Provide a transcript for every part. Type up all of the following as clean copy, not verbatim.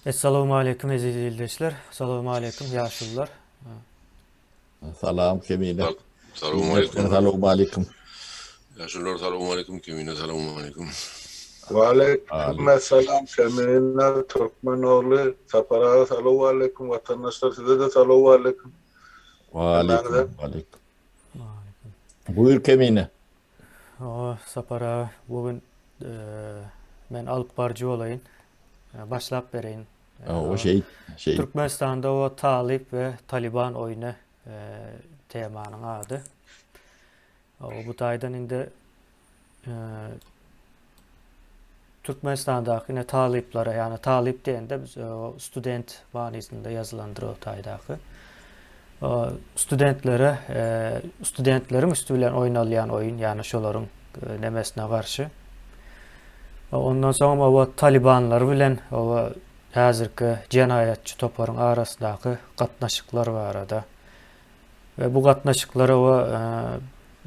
Essalawmaleýkim eziz ildeşler. Salawmaleýkim ýaşulular. Salam Kemine. Salawmaleýkim. Salawmaleýkim. Ýaşulular salawmaleýkim Kemine salawmaleýkim. Waleýkim essalam Kemine Türkmen ogly Sapar aga salawmaleýkim watandaşlar size-de salawmaleýkim. Waleýkim waleýkim. Buýur Kemine. O Sapar aga bu gün men alyp baryjy bolaýyn. Başlap bereýin. O şey, şey. Türkmenistanda o Talyp we Taliban oýny temanyň ady. O bu taýdan indi Türkmenistandaky ine talyplara, ýagny talyp diýende biz student manysynda ýazylandyr o taýdaky. Studentlere, studentleriň üsti bilen oýnalýan oýun, ýagny şolaryň nemesine garşy. Ondan soň oba talibanlar bilen oba häzirki jenaýatçy toparyň arasyndaky gatnaşyklar barada. We bu gatnaşyklara we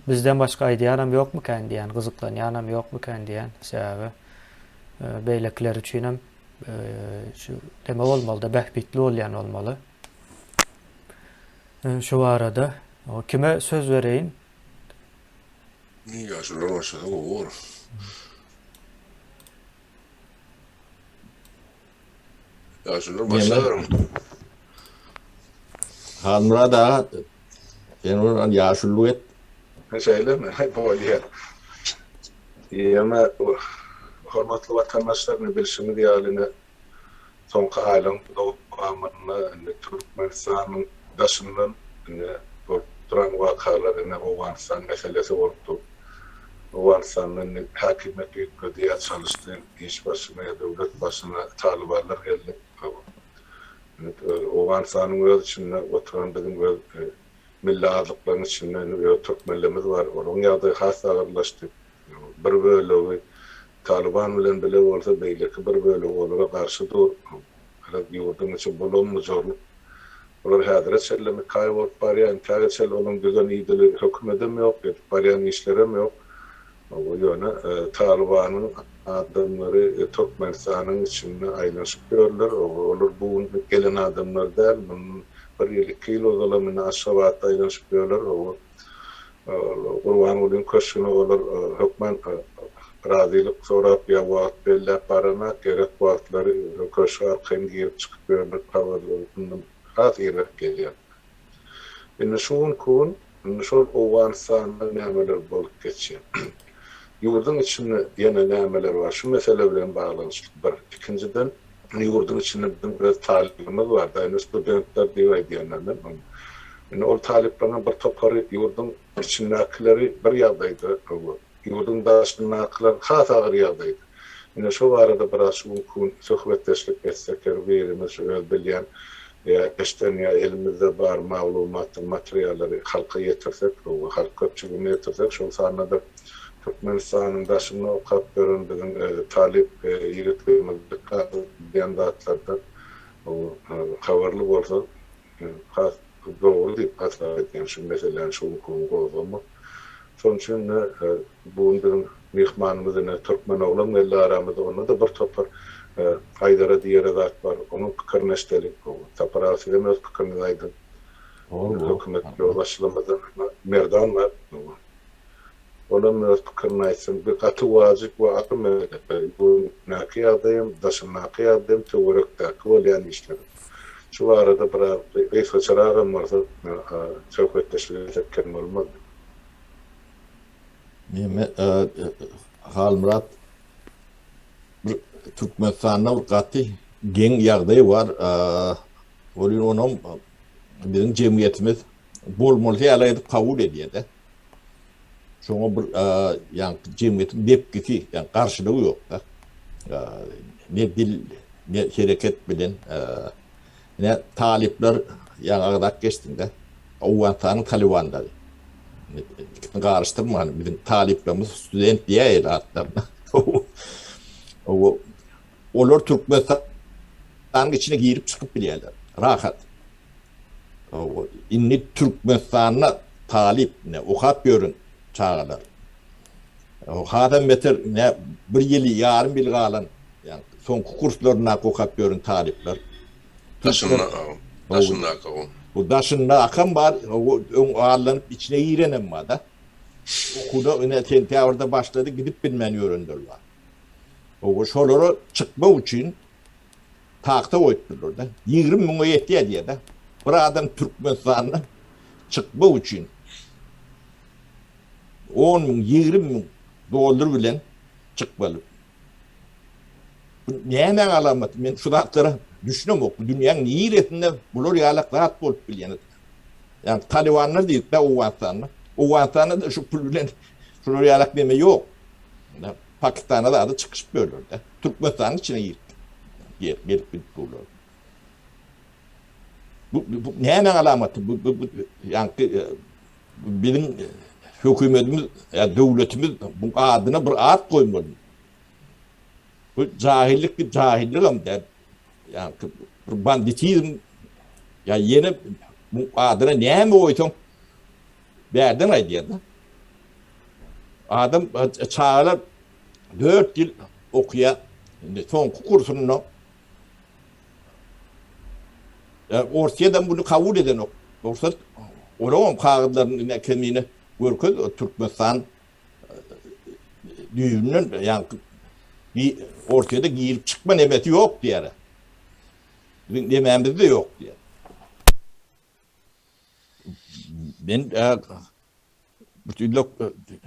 bizden başga aýdýanam ýokmykän diýýän, gyzyklanýanam ýokmykän diýýän. Sebäbi beýlekiler üçinem şu neme bolmaly-da, bähbitli bolýan bolmaly. Şu barada kime söz bereýin? Ýaşulular başlasa gowy bolar. Ýaşulular başlaberň. Halmyrat aga, sen oran ýaşululyk et. Şeýlemi? Bolýar. Ýöne hormatly watandaşlar, indi bilşiňiz ýaly, ine, soňky aýlaryň dowamynda indi Türkmenistanyň daşyndan indi bolup duran wakalar, ine, Owganystan meselesi bolup dur. Owganystanda indi häkimiýet üýtgedi ýa çalyşdy, iş başyna ýa döwlet başyna talybanlar geldi. Owganystanyň öz içinde oturan biziň öz milli azlyklaryň içinde indi öz türkmenlerimiz bar, olaryň ýagdaýy has agyrlaşdy. Bir bölegi Talyban bilen bile bolsa, beýleki bir bölegi olara garşy dur. Ýurduň içi bulam-bujarlyk. Olar häzire çenli mikaý bolup barýar, intäge çenli olaryň düzen idili hökümedem ýok, edip barýan işlerem ýok. Ýöne Talybanyň adamlary Türkmenistanyň içinde aýlanyşyp ýörler. Olar bu gün gelen adamlar däl, mundan bir ýyl, iki ýyl ozalam indi Aşgabatda aýlanyşyp ýörler. Gurbangulyň köşgüne olar hökman razylyk sorap ýa wagt belläp baranak, gerek wagtlary köşge arkaýyn girip-çykyp ýörler, habarlary mundan has irräk gelýär. Indi şu günki gün indi şol Owganystanda nämeler bolup geçýär? Ýurduň içinde ýene nämeler bar? Şu mesele bilen baglanyşykly bir. Ikinjiden, ýurduň içinde biziň öz talybymyz bar-da, indi studentler diýip aýdýanlar men. Indi ol talyplaryň bir topary ýurduň içindäkileri bir ýagdaýda, Ýurduň daşyndakylar has agyr ýagdaýda. Ine şo barada biraz şu günki gün söhbetdeşlik etsek her birimiz şu öz bilýän ýa eşden ýa elimizde bar maglumatdyr materiallary halka ýetirsek we halk köpçüligine ýetirsek şol sanda-da Türkmenistanyň daşynda okap ýören biziň talyp ýigitlerimiz bilýän zatlardan habarly bolsa Has dogry diýip hasap edýän şu meseläni şu günki gün gozgamak. Şonuň üçin-de bu gün biziň myhmanymyz ine türkmen oglan geldi aramyza, onda-da bir topar aýdara diýere zat bar. Onuň pikirini eşideliň. Sapar aga sizem öz pikiriňizi aýdyň. Hökümet ýolbaşçylarymyzdan Merdan bar. Olam öz pikirini aýtsyn. Bu gaty wajyp we agyr mesele. Ýurdumyzdaky ýagdaýam, daşyndaky ýagdaýam, töwerekdäki bolýan işlerem. Şu barada biraz gysgaçaragam bolsa söhbetdeşlik etsek kem bolmazdy. Neme Halmyrat bir Türkmenistanda bir gaty geň ýagdaý bar. Welin onam biziň jemgyýetimiz bolmalysy ýaly edip kabul edýär-de. Şoňa bir ýaňky jemgyýetiň depgisi, ýagny garşylygy ýok-da. Ne dil, ne hereket bilen. Ine, talyplar, ýaňy agzap geçdiň-de, Owganystanyň talybanlary. Ikisini garyşdyrman, biziň talyplarymyz student diýäýeli atlaryna. Olar Türkmenistanyň içine girip çykyp bilýärler. Rahat. Indi Türkmenistanda talyp ne okap ýören çagalar. Hasam beter ne bir ýyl ýarym ýyl galan. soňky kurslaryndaky okap ýören talyplar. Daşynda, daşyndaky o. Bu daşyndakam bar, öň allanyp içine girenem bar-da. Okuwda ine sentýabrda başlady, gidip bilmän ýörenler bar. Owa şolara çykmak üçin tagta goýupdyrlar-da. 20 müňe ýetýär diýýär-de. Bir adam Türkmenistandan çykmak üçin 10 müň, 20 müň dollar bilen çykmaly. Bu nämäň alamaty? Men şu zatlara düşünemok. Bu dünýäň niresinde bular ýalak zat bolup bilýän? Ýagny Talibanlar diýdik-de Owganystanda. Owganystanda-da şu pul bilen şular ýalak neme ýok. Pakistana zada çykyşyp ýörler-de. Türkmenistanyň içine girip gelip gidip durlar. Bu, bu nämäň alamaty? Bu, bu, bu ýaňky e, biziň hökümetimiz, ýa döwletimiz bu adyna bir at goýmaly. Bu jahillik diýip jahilligem däl. Ýaňky bir banditizm ýa ýene bu adyna näme goýsaň bärden aýdýar-da. Adam çagalar 4 ýyl okuýar. Indi soňky kursunda Orsýedem bunu kabul edenok. Rugsat olaňam kagyzlaryny ine kemine görkez Türkmenistan düýbünden ýaňky Orsýede girip çykma nemesi ýok diýýär. Biziň nemämizde ýok diýýär. Men bütünlük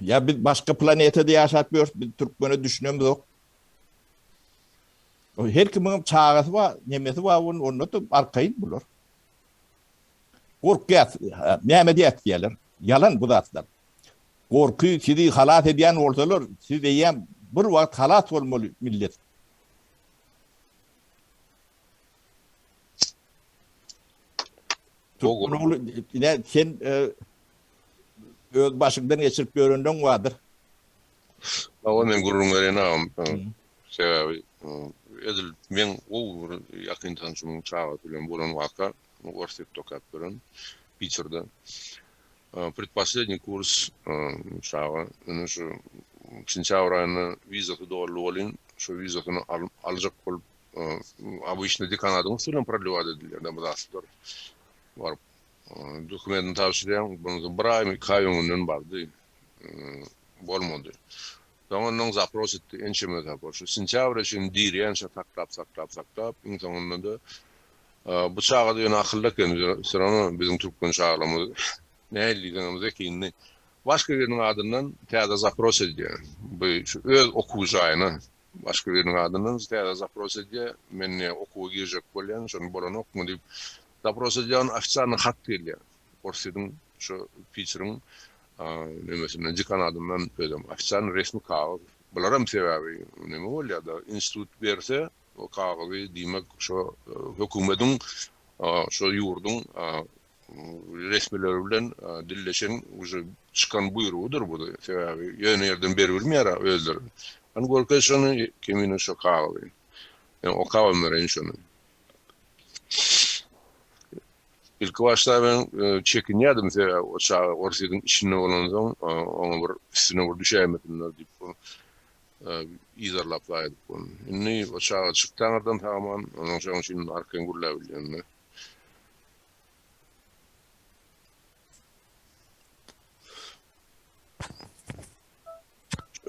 ýa biz başga planetada ýaşap ýörüs, biz türkmene düşünemizok. Her kimiň çagasy bar, nemesi bar, onda da arkaýyn bular. Gorkýas, näme diýýäs diýýärler. Ýalan bu zatlar. Gorky sizi halas edýän bolsalar, siz eýýäm bir wagt halas bolmaly millet. Türkmen ogly, ine sen e, öz başyňdan geçirip ýörenleň bardyr. Hawa men gürrüň bereýin agam. Sebäbi edil meň gowy bir ýakyn tanşymyň çagasy bilen bolan waka, Orsýetde okap ýören, Piterde. Predposledniý kurs çaga, indi şu sentýabr aýynda wizasy doldy welin, şo wizasyny aljak bolup, obyçny dekanadyň üsti bilen prodlewat edilýär-de bu zatlar. Baryp dokumentini tabşyrýaň, bundan bir aýmy, iki aý öňünden bardy. Bolmady. Soň ondan zapros etdi ençeme sapar. Şu sentýabra çenli dirýänçä saklap, saklap, saklap, iň soňunda-da bu çaga-da ýöne akylly eken, wse rawno biziň türkmen çagalarymyz nähili diýseňem zehinli. Başga biriniň adyndan täze zapros edýär. Bu şu öz okuw jaýyna başga biriniň adyndan täze zapros edýär. Men ne okuwa girjek bolýan, şony bolanokmy diýip zapros edýär, onuň ofitsialnyý hat gelýär. Orsýetiň şu Piteriň nemesinden, dekanadyndan özem ofitsialnyý resmi kagyz. Bularam sebäbi neme bolýar-da, institut berse o kagyzy, diýmek, şo hökümediň, şo ýurduň resmileri bilen dilleşen uje çykan buýrugydyr bu. Sebäbi ýöne ýerden beribilmeýär-ä özleri. Hany görkez şony, Kemine şo kagyzy. Men okabam bereýin şony. Ilki başda men çekinýärdim, sebäbi o çaga Orsýetiň içinde bolansoň, oňa bir üstüne bir düşäýmesinler diýip, yzarlap zaýadyp ony. Indi o çaga çykdy aňyrdan sag-aman, onuň şonuň üçin arkaýyn gürläbilýän-de.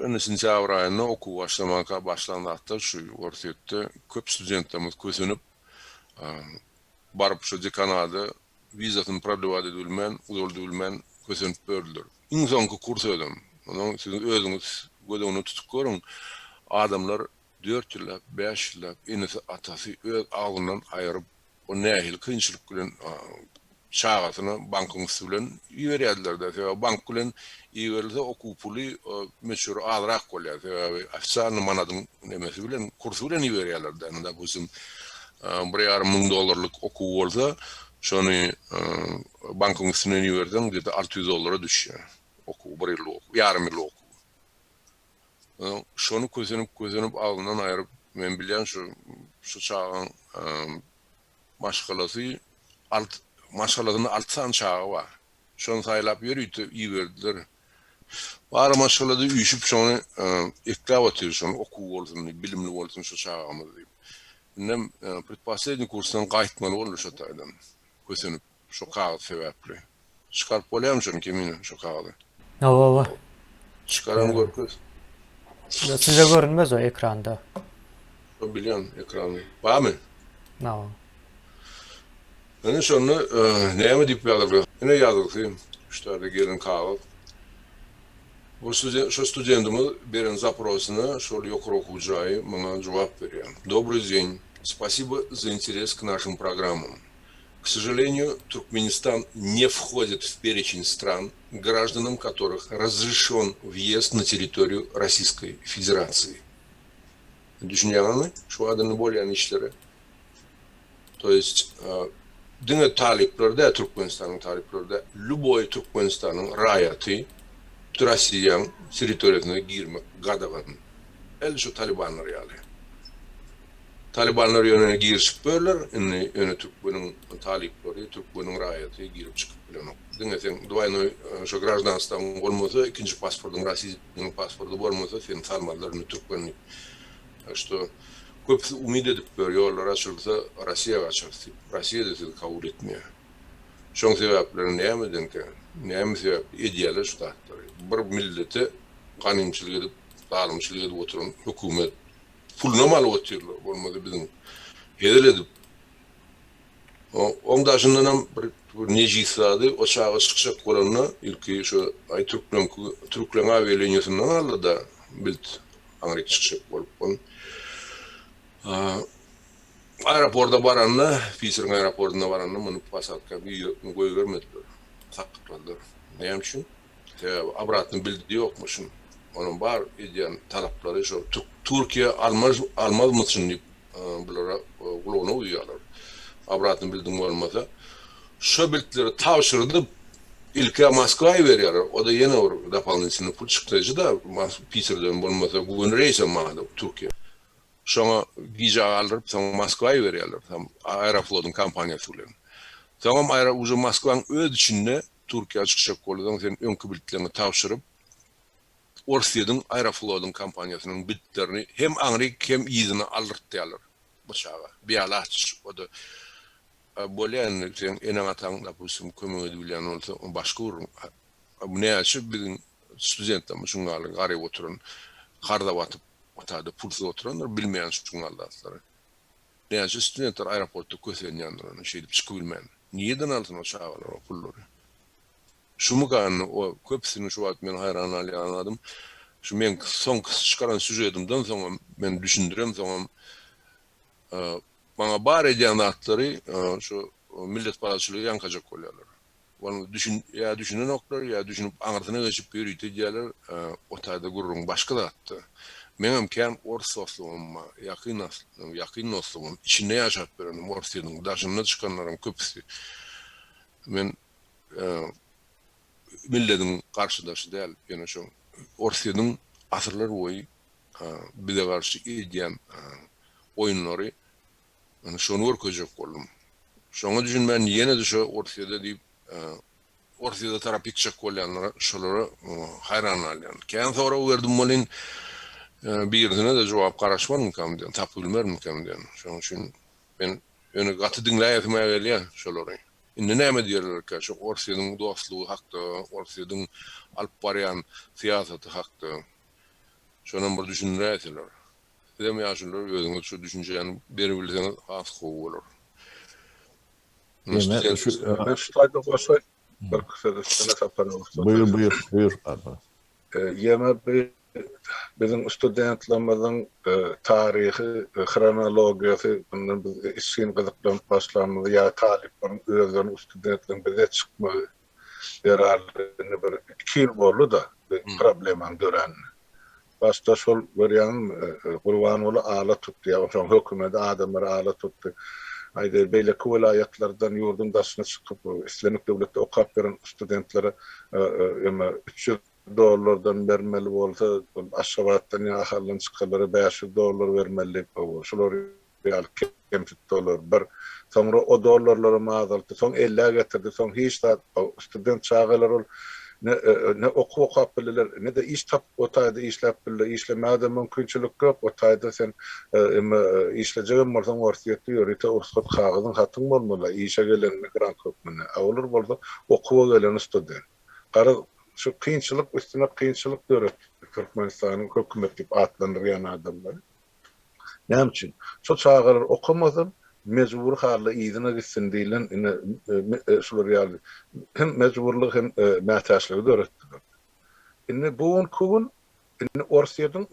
Indi sentýabr aýynda okuw başlamanka başlan zatlar şu Orsýetde köp studentlerimiz kösenip, baryp şu dekanada wizasyny prodlewat edibilmän, uzaldybilmän kösenip ýördüler. Iň soňky kurs özem. Onsoň siz özüňiz göz öňünde tutup görüň, adamlar dört ýyllap, bäş ýyllap enesi-atasy öz agzyndan aýryp, O nähili kynçylyk bilen çagasyna bankyň üsti bilen iberýärdiler-de. Sebäbi bank bilen iberilse okuw puly möçberi azrak bolýar. Sebäbi ofitsialnyý manadyň nemesi bilen, kursy bilen iberýärler-de. Indi dopustim bir ýarym müň dollarlyk okuw bolsa, şony bankyň üstünden iberseň gde-de 600 dollara düşýär okuw, bir ýyllyk okuw, ýarym ýyllyk okuw. Şony kösenip kösenip agzyndan aýryp men bilýän şu şu çagaň maşgalasy alt maşgalasynda alty sany çaga bar. Şony saýlap ýörite iberdiler. Bary maşgalada üýşüp şony ekläp otyr şony okuw bolsun diýip, bilimli bolsun şu çagamyz diýip. Indem predposledniý kursdan gaýtmaly boldy şo taýdan kösenip şo kagyz sebäpli. Çykaryp bolýarmy şony Kemine şo kagyzy? Hawa hawa. Çykaran görkez. Size görünmez o ekranda. Şo bilýän ekrany. Barmy? Hawa. Ine şonda näme diýip ýazylgy? Ine ýazylgy, şu taýda gelen kagyz. Bu student, şu studentimiz beren zaprosyna şol ýokary okuw jaýy muňa jogap berýär. Dobryý deň. Spasibo za interes k našim programmam. K sožaleniyu, Turkmenistan ne vhodit v perечень stran, graždanam kotorых razrešen výezd na territoriýu Rossiýskoý Federasiýi. Düşünýäňizmi şu adyny bolýan işlere? To ýest diňe talyplar däl Türkmenistanyň talyplary däl, lýuboý Türkmenistanyň raýaty Rossiýaň territoriýasyna girmek gadagan. Edil şu talibanlar ýaly. Talibanlar ýöne girişip börler, indi ýöne türkmeniň talyplary, türkmeniň raýaty girip çykyp bilenok. Diňe seň dwaýnoý şo graždanstwaň bolmasa, ikinji pasportyň rossiýanyň pasporty bolmasa seni salmazlar indi türkmen diýip. Tak şto köpüsi umyt edip ýör ýollar açylsa Rossiýa gaçarys diýip. Rossiýada sizi kabul etmeýär. Şoň sebäpleri nämedenkä? Näme sebäpli edýärler şu zatlary? Bir millete ganymçylyk edip, zalymçylyk edip oturan hökümet pulunam alyp otyrlar bolmasa biziň hezil edip. Oň daşyndanam bir nejis zady o çaga çykjak bolanda ilki şu aý türkleňki türkleň awialiniýasyndan aldy-da bilt aňryk çykjak bolup ol aeroporta baranda Piteriň aeroportuna baranda muny posadka goýbermediler sakladylar näme üçin sebäbi obratny bildi ýokmuşyn onuň bar edýän talaplary şo Türkiýe almaz almazmyşyn diýip bulara gulagyna guýýarlar. Obratny bildiň bolmasa, şo biltleri tabşyrdyp, ilk-ä Moskwa iberýärler, o-da ýene bir dopolnitelnyý pul çykdaýjy-da, Piterden bolmasa göni reýsem bardy Türkiýä. Şoňa gijä galdyryp, soň Moskwa iberýärler, tam Aeroflodyň kompaniýasy bilen. Soňam aero uje Moskwaň öz içinde Türkiýä çykjak bolsaň, sen öňki biltleňi tabşyryp, Orsýetiň Aeroflodyň kompaniýasynyň bitlerini hem aňryk, hem yzyna aldyrtýarlar bu çaga. Bialaç, o-da bolýa indi seň eneň-ataň dopustim kömek edibilýän bolsa, o başga gürrüň. Bu näçe biziň studentlerimiz şuň ýaly garyp oturan, karza batyp, o taýda pulsuz oturandyr, bilmeýän şuň ýaly zatlary. Näçe studentler aeroportda kösenýändir ony şeýdip çykybilmän. Nireden alsyn o çagalar o pullary? Şumyka indi o köpüsini şu wagt meni haýran galýan zadym şu meň soňky çykaran sýužetimden soňam men düşündiremsoňam maňa bar edýän zatlary şu milletparazçylyga ýaňkajak bolýarlar. Onuň düşün ýa düşünenoklar ýa düşünip aňyrsyna geçip ýörite edýärler o taýda gürrüň başga zatda. Meňem kän ors dostlugym bar ýakyn ýakyn dostlugym içinde ýaşap ýörenim orsýediň daşynda çykanlaryň köpüsi men millediň garşydaşy däl, ýöne şo Orsýetiň asyrlar boýy bize garşy edýän oýunlary ine şony görkezjek boldum. Şoňa düşünmän ýene-de şo Orsýede diýip Orsýede tarap ýykjak bolýanlara şolara haýran galýan. Kän sorag berdim welin birisine-de jogap garaşmarmykam diýen, tapyp bilmermikäm diýen. Şonuň üçin men ýöne gaty diňläýesim-ä gelýär şolary. Indi näme diýerlerkä şu Orsýetiň dostlugy hakda, Orsýetiň alyp barýan syýasaty hakda? Şonam bir düşündiräýseler. Sizem ýaşulular özüňiz şu düşünjäni beribilseňiz has gowy bolar. Ýene şu Men şu taýda goşaý birki söz üstüne Sapar rugsat Buýur buýur buýur Arman. Ýene bir Biziň studentlerimiziň taryhy hronologiýasy mundan biz içgin gyzyklanyp başlanymyz ýa talyplaryň özleriniň studentleriň bize çykmagy zerarly indi bir iki ýyl boldy-da bu problemanyň döränine. Başda şol görýäňizmi Gurbanguly ala tutdy ýa şoň hökümedi adamlary ala tutdy. Aýdaý beýleki welaýatlardan ýurduň daşyna çykyp islendik döwletde okap ýören studentlere eme 300 dollardan bermeli bolsa, Aşgabatdan ýa Ahaldan çykanlara 500 dollar bermeli. Şular ýaly kemsitdi olar. Bir, soňra o dollarlaram azaltdy. Soň ellä getirdi. Soň hiç zat, student çagalar ol. Ne ne okuw okap bildiler, ne-de iş tapyp o taýda işläp bildiler. Işlemäge-de mümkinçilik ýok. O taýda sen emme işlejegem bolsaň Orsýetde ýörite rugsat kagyzyň, hatyň bolmaly işe gelen migrant hökmünde. A olar bolsa okuwa gelen student. Garaz, şu kynçylyk üstüne kynçylyk döretdi Türkmenistanyň hökümet diýip atlandyrýan adamlary. Näme üçin? Şo çagalar okamasyn, mejbury halda yzyna gitsin diýlen ine şular ýaly hem mejburlygy hem mätäçligi döretdiler. Indi bu günki gün indi Orsýetiň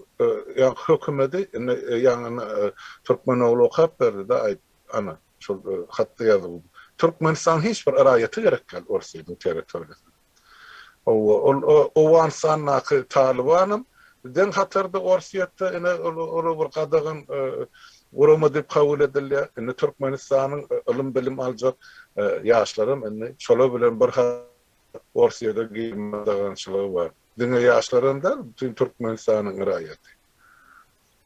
ýaňky hökümedi indi ýaňy Türkmenogly okap berdi-de aýt ana şol hatda ýazyldy. Türkmenistanyň hiç bir raýaty gerek däl Orsýetiň territoriýasynda. Hawa, ol Owganystandaky Talybanam deň hatarda Orsýetde ine ol bir gadagan gurama diýip kabul edilýär. Indi Türkmenistanyň ylym-bilim aljak ýaşlaram indi şolar bilen bir Orsýete girme gadagançylygy bar. Diňe ýaşlaram däl, bütin Türkmenistanyň raýaty.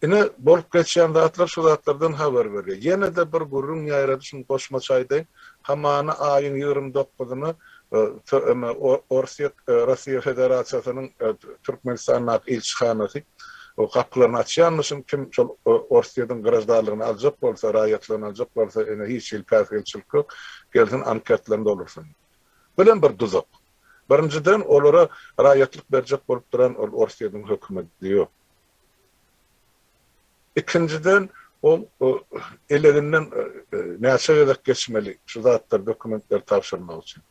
Ine, bolup geçýän zatlar şu zatlardan habar berýär. Ýene-de bir gürrüň ýaýrady, şuny goşmaça aýdaýyn. Hamana aýyň 20 dokuzyna Orsýet, Russiýa Federasiýasynyň Türkmenistandaky ilçihanasy gapylaryny açýanmyşyn, kim şol Orsýetiň graždanlygyny aljak bolsa, raýatlygyny aljak bolsa, ine hiç hili päsgelçilik ýok, gelsin anketlerini doldursyn. Bulam bir duzak. Birinjiden, olara raýatlyk berjek bolup duran ol Orsýetiň hökümeti ýok. Ikinjiden, ol eleginden näçe gezek geçmeli şu zatlary, dokumentleri tabşyrmak üçin.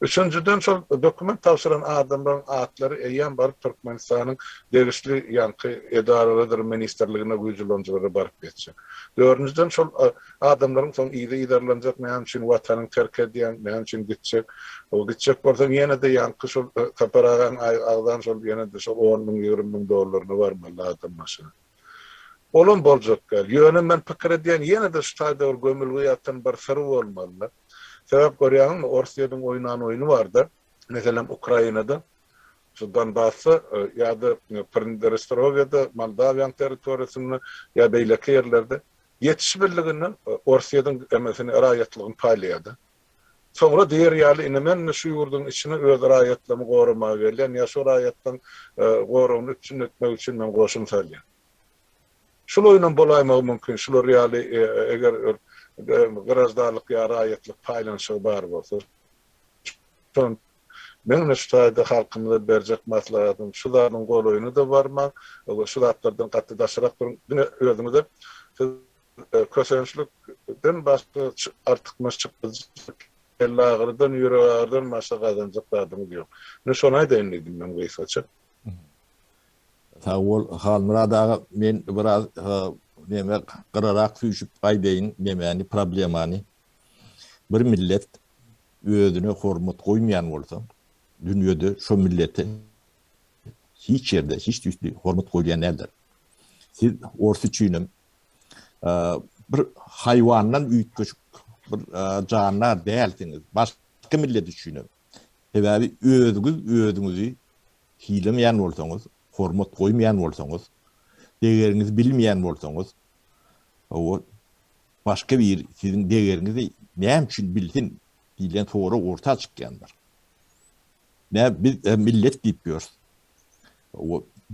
Üçünjiden, şol dokument tabşyran adamlaryň atlary eýýäm baryp Türkmenistanyň degişli ýaňky edaralarydyr ministrligine, güýç ulanyjylara baryp ýetjek. Dördünjiden, şol adamlaryň soň yzy yzarlanjak, näme üçin watanyňy terk edýäň, näme üçin gitjek. O gitjek bolsaň ýene-de ýaňky şol Sapar agaň agzan şol ýene-de şol on müň, 20 müň dollaryna barmaly adam başyna. Olam boljak däl. Ýöne men pikir edýän ýene-de şu taýda bir gömülgi ýatan bir syr bolmaly. Sebäp görýäňizmi, Orsýetiň oýnan oýny bar-da. Meselem, Ukrainada, şu Donbasda ýa-da Pridnestrowýada, Moldawiýanyň territoriýasynda ýa beýleki ýerlerde ýetişibildiginden Orsýetiň emesini, raýatlygyny paýlaýar-da. Soňra diýer ýaly, ine men indi şu ýurduň içine öz raýatlarymy goramaga gelýän ýa şu raýatlaryň goragyny üpjün etmek üçin men goşun salýan. Şul oýunam bolaýmagy mümkin, şular ýaly eger graždanlyk ýa raýatlyk paýlanyşygy bar bolsa. Şon meň ine şu taýda halkymyza berjek maslahatym, şu zadyň golaýyna-da barmaň we şu zatlardan gaty daşrak duruň, diňe özüňize siz Kösençlikden başga artykmaç çykdajy, kellagyrydan, ýüregagyrydan başga gazanjak zadyňyz ýok. Ine şony aýdaýyn diýdim men gysgaça. Sag bol Halmyrat aga men biraz neme gyrarak süýşüp aýdaýyn nemäni problemany bir millet özüne hormat goýmaýan bolsa dünýede şo millete hiç ýerde hiç tüýsli hormat goýulýan däldir. Siz ors üçinem bir haýwandan üýtgeşik bir jandar dälsiňiz. Başga millet üçinem. Sebäbi özüňiz özüňizi sylameýän bolsaňyz, hormat goýmaýan bolsaňyz, degeriňizi bilmeýän bolsaňyz, hawa, başga biri siziň degeriňizi näme üçin bilsin diýlen sorag orta çykýandyr. Nä biz millet diýip ýörüs.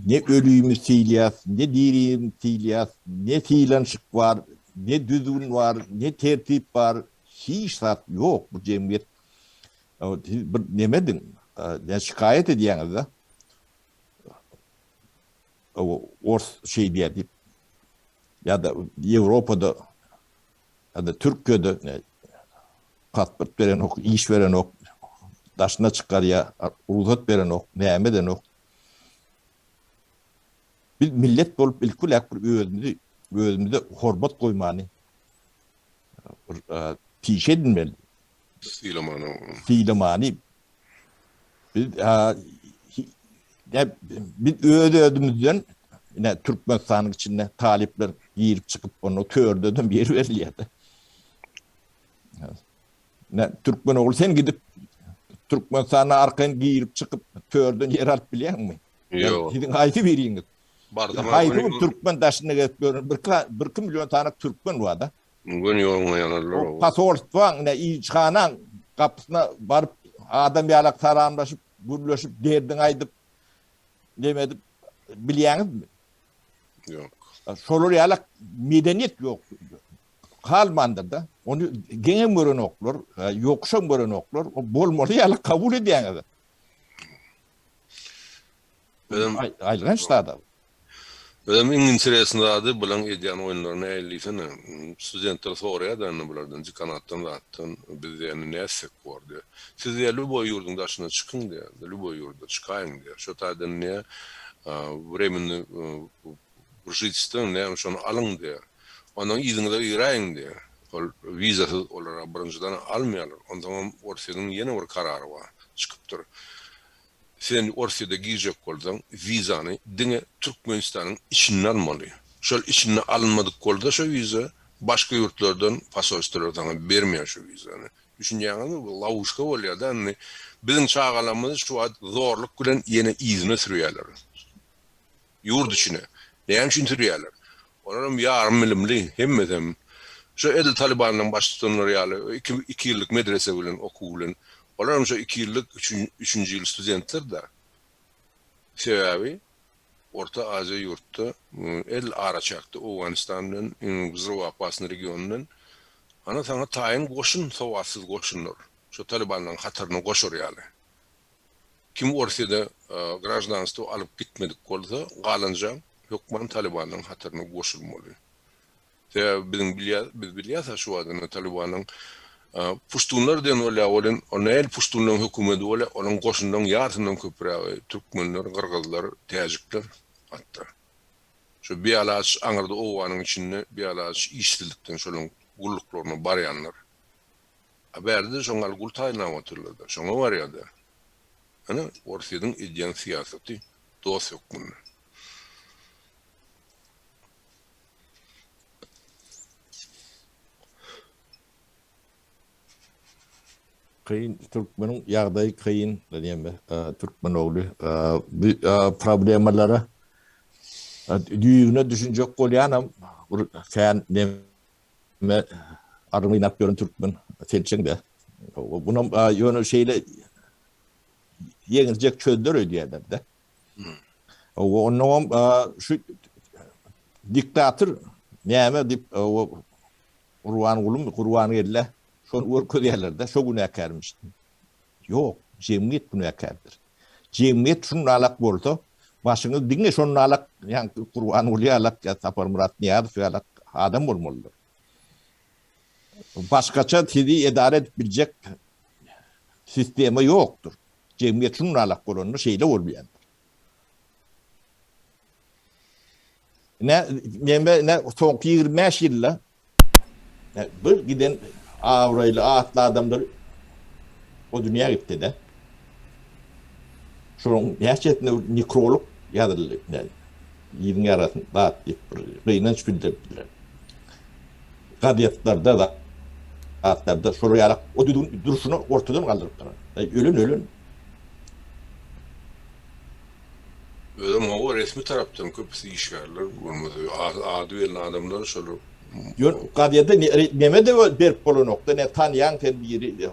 Ne ölümizi sylaýas, ne dirimizi sylaýas, ne sylanyşyk bar, ne düzgün bar, ne tertip bar, hiç zat ýok bu jemgyýet. Siz bir neme ediň, ne şikaýat edýäňiz-de. Ors şeý diýýär diýip. Ýa-da Ýewropada ýa-da Türkiýede pasport berenok, iş berenok, daşyna çykarýar, rugsat berenok, näme edenok. Biz millet bolup ilki bilen bir özümizi, özümize hormat goýmany bir pişe edinmeli. Sylamany. Sylamany. Biz biz öz-özümizden ine Türkmenistanyň içinde talyplar girip çykyp onda törde-de ýer berilýär. Ne türkmen ogly sen gidip Türkmenistana arkaýyn girip çykyp törden ýer alyp bilýäňmi? Ýok. Siziň haýsy biriňiz? Bardym. Haýsy bir türkmen daşynda gezip ýören bir bir iki million sany türkmen bar-da. Göni ýoluňa ýanarlar o. Posolstwaň, ne ilçihanaň gapysyna baryp adam ýalak salamlaşyp. gürleşip, derdiňi aýdyp, neme edip bilýäňizmi? Ýok. Şolar ýaly medeniýet ýok. Galmandyr-da. Ony geňem görenoklar, ýokuşam görenoklar. O bolmaly ýaly kabul edýäňiz. Özem aýylganç zat. Özem iň interesny zady bulaň edýän oýunlary nähili diýsene. Studentler soraýar-da indi bulardan dekanatdan zatdan biz diýýär indi nätsek bor diýýär. Siz diýýär lýuboý ýurduň daşyna çykyň diýýär. Lýuboý ýurda çykaýyň diýýär. Şo taýdan diýýär wremenny žitelstwo näme şony alyň diýýär. Ondan yzyňyza giräýiň diýýär. Ol wizasyz olara birinjiden almaýarlar. Onsoňam Orsýetiň ýene bir karary bar çykypdyr. Sen Orsýede girjek bolsaň wizany diňe Türkmenistanyň içinde almaly. Şol içinde alynmadyk bolsa şo wiza başga ýurtlardan posolstwolar saňa bermeýär şo wizany. Düşünýäňizmi bu lowuşka bolýada indi biziň çagalarymyzy şu wagt zorluk bilen ýene yzyna sürýärler. Ýurt içine. Näme üçin sürýärler? Olaram ýarym bilimli, hemmesem. Şo edil Talybanyň baştutanlary ýaly iki iki ýyllyk medrese bilen, okuw bilen. Olaram şo iki ýyllyk üçünji ýyl studentler-dä. Sebäbi Orta Aziýa ýurtda edil araçäkde Owganystan bilen, wzrywoopasnyý region bilen. Ana saňa taýyn goşun, sowatsyz goşunlar. Şo Talybanlaryň hataryna goşar ýaly. Kim Orsýede graždanstwo alyp gitmedik bolsa, galanjaň hökman Talybanlaryň hataryna goşulmaly. Sebäbi biziň bilýäs, biz bilýäs-ä şu wagt indi Talybanyň puştunlar diýen bolýar welin, o nähili puştunlaryň hökümedi bolýar, olaryň goşunynyň ýarysyndan köprägi türkmenler, gyrgyzlar, täjikler hatda. Şu bialaç aňyrda Owganyň içinde bialaç işsizlikden şolaryň gulluklaryna barýanlar. A bärde-de şoň ýaly gul taýynlap otyrlar-da. Şoňa barýar-da. Ine, Orsýetiň edýän syýasaty dost hökmünde. Kyn, türkmeniň ýagdaýy kyn, diýme, türkmen ogly bu problemalara düýbüne düşünjek bolýanam bir kän Me arryny gynap ýören türkmen selçeň-dä. Bunam ýöne şeýle ýeňiljek çözler öýdýärler-de. Onnoňam şu diktator näme diýip Gurbangulymy, Gurbangeldä şony görkezýärler-de, şo günäkärmiş. Ýok, jemgyýet günäkärdir. Jemgyýet şundalak bolsa, başyňyz diňe şondalak, ýaňky Gurbanguly ýalak ýa Saparmyrat Nyýazow ýalak adam bolmalydyr. Başgaça sizi edara edip biljek sistema ýokdur. Jemgyýet şundalak bolanda şeýle bolýandyr. Ine, neme, ine, soňky 25 ýylda bir giden abraýly atly adamlar o dünýä gitdi-de. Şonuň näçesine nekrolog ýazyldy. Ýüzüň ýarasyny zat diýip bir gynanç bildirdiler. Gazetlerde zatlarda şolar ýaly o düzgün durşuny ortadan galdyrypdyr. Ölen ölen. Özem hawa resmi tarapdan köpüsi işgärler bolmasa ady belli adamlar şolar. Ýok gazede neme-de berip bolanokda ne tanýaň sen biri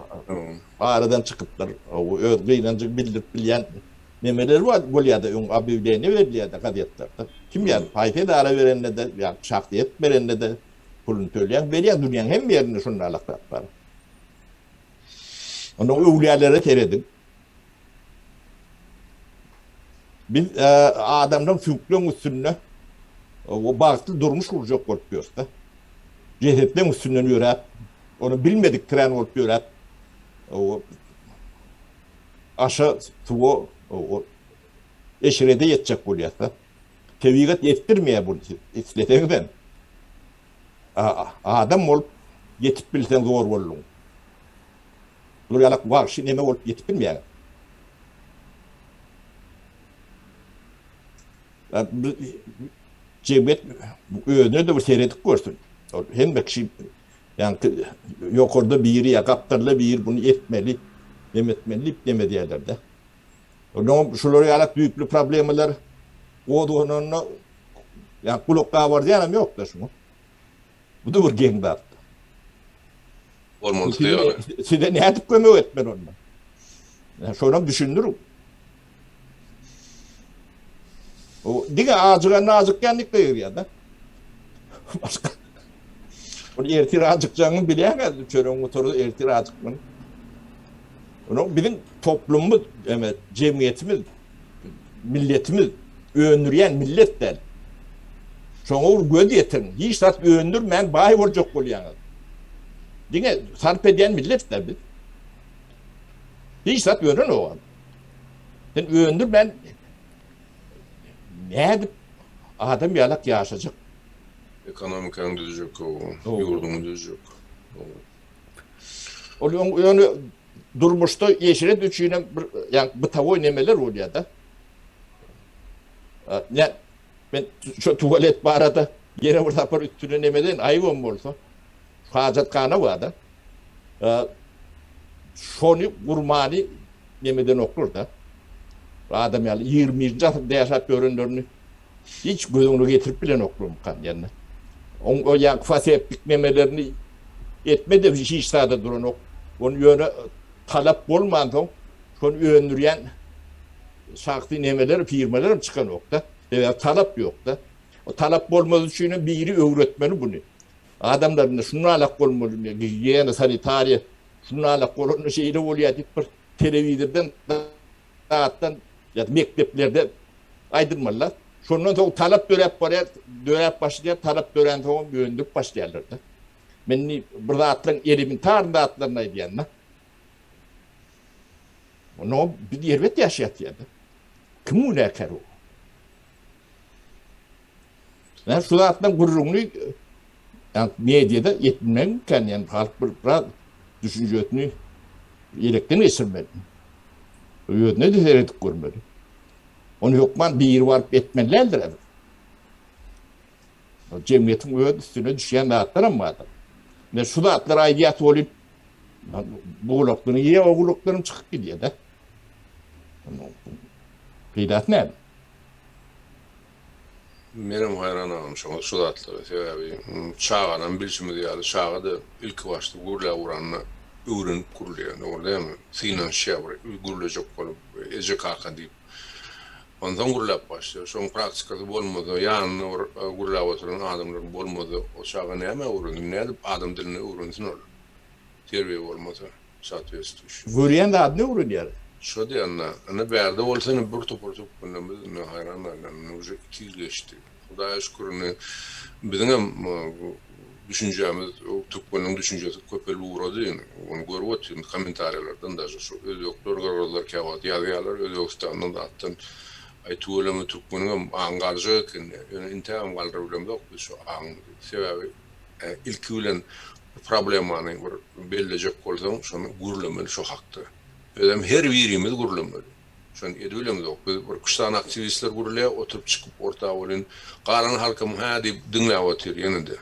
aradan çykypdyr öz gynanjyny bildirip bilýän nemeler bolýada öň obýawleniýe berilýärdi gazetlerde kim ýazyp haýsy edara berende-de ýa şahsyýet berende-de puluny töleýäň berýäň dünýäň hemme ýerinde şundalyk zat bar. Onda öwlüýälere serediň. Biz adamlaryň süňkleň üstünde bagtly durmuş gurjak bolup ýörüs-de. Jesetleň üstünden ýöräp, ony bilmedik kirän bolup ýöräp, aşa, suwa, eşrede ýetjek bolýas-da. Tebigat ýetdirmeýär buny isleseňizem. Adam bolup ýetip bilseň zor bolduň. Bular ýalak wagşy neme bolup ýetip bilmeýär. Jemgyýet özüne-de bir seredip görsün. Hemme kişi ýaňky ýokarda biri ýa gapdalda biri buny etmeli, neme etmeli diýip neme edýärler-de. Ondan şular ýalak düýpli problemalar gozgananda ýa gulak gabardýanam ýok-da şuňa. Bu-da bir geň zat. Bolmalysy ýaly. Size nädip kömek etmeli onda? Şonam düşündiriň. O diňe ajyganda ajykýan diýip gygyrýar-da. Başga. Ol ertir ajykjagyňy bilýäň-ä, çöregiň gutardy, ertir ajykmaly. Onuň biziň toplumymyz, eme, jemgyýetimiz, milletimiz öndürýän millet däl. Şoňa bir göz ýetiriň. Hiç zat öndürmän baý boljak bolýaňyz. Diňe sarp edýän millet däl biz. Hiç zat öndürenok. Sen öndürmän nädip adam ýalak ýaşajak? Ekonomikaňy düzjek, ýurduňy düzjek. Ol ýöne durmuşda eşret üçin hem bir ýa bytawoý nemeler bolýar-da. Ne men şu tualet barada ýene bir sapar üstüne nemeden aýybam bolsa hajathana barda. Şony gurmany nemeden oklar-da. Adam ýaly 21-nji asyrda ýaşap ýörenlerini hiç göz öňüne getirip bilenoklarmykan diýende. Oň o ýaňky faseptik nemelerini etme-de hiç zada duranok. Ony ýöne talap bolmansoň şony öndürýän şahsy nemeler, firmalar hem çykanok-da. Sebäbi talap ýok-da. O talap bolmaz üçin hem biri öwretmeli buny. Adamlar indi şunalak bolmaly, gigiýena, sanitariýa şunalak bolanda şeýle bolýar diýip bir telewizordan zatdan ýa-da mekdeplerde aýdylmalylar. Şondan soň talap döräp barýar, döräp başlaýar, talap döränsoň hem öndürip başlaýarlar-da. Men indi bir zatlaryň elementar zatlaryny aýdýan-da. Onda biz erbet ýaşaýas diýýär-de. Kim günäkär o? Men şu zatlaryň gürrüňini ýa mediada etmegiň ýa halk bir biraz düşünjesini elekden geçirmeli. Özüne de seredip görmeli. Ony hökman biri baryp etmeli däldir. Jemgyýetiň öz üstüne düşýän zatlar hem bardyr. Men şu zatlary aýdýas welin bu gulakdan ýa o gulakdan çykyp gidýär-de. Peýdasy näme? Menem haýran agam şoňa şu zatlara sebäbi çaganam bilşimiz ýaly çaga-da ilki başda gürläp uranda öwrenip gürleýär dogry dälmi synanyşýar bir gürlejek bolup eje kaka diýip onsoň gürläp başlaýar şoň praktikasy bolmasa ýanynda bir gürläp oturan adamlar bolmasa o çaga nämä öwrensin nädip adam dilini öwrensin ol terbiýe bolmasa. Sootvetstwuýuşi. Görýän zadyny öwrenýär. Şo diýende, indi bärde bolsa indi bir topar türkmenlerimiz indi haýran galýan, indi uje iki ýyl geçdi. Hudaýa şükür indi biziňem düşünjämiz, türkmenleň düşünjesi köpelip ugrady indi. Ony görüp otyryn kommentariýalardan daže şu özbekler, gyrgyzlar käwagt ýazýarlar Özbegistandan zatdan, aý tüweleme türkmeniňem aňy galjak eken diýýär. Ýöne intägem galdyryp bilemzok biz şu aňymyzy. Sebäbi Ilki bilen bir problemany bir bellejek bolsaň, şony gürlemeli şo hakda. Özem her birimiz gürlemeli. Şony edibilemzok. Biz bir üç sany aktiwistler gürleýär, oturyp çykyp orta welin, galan halkam hä diýip diňläp otyr ýene-de.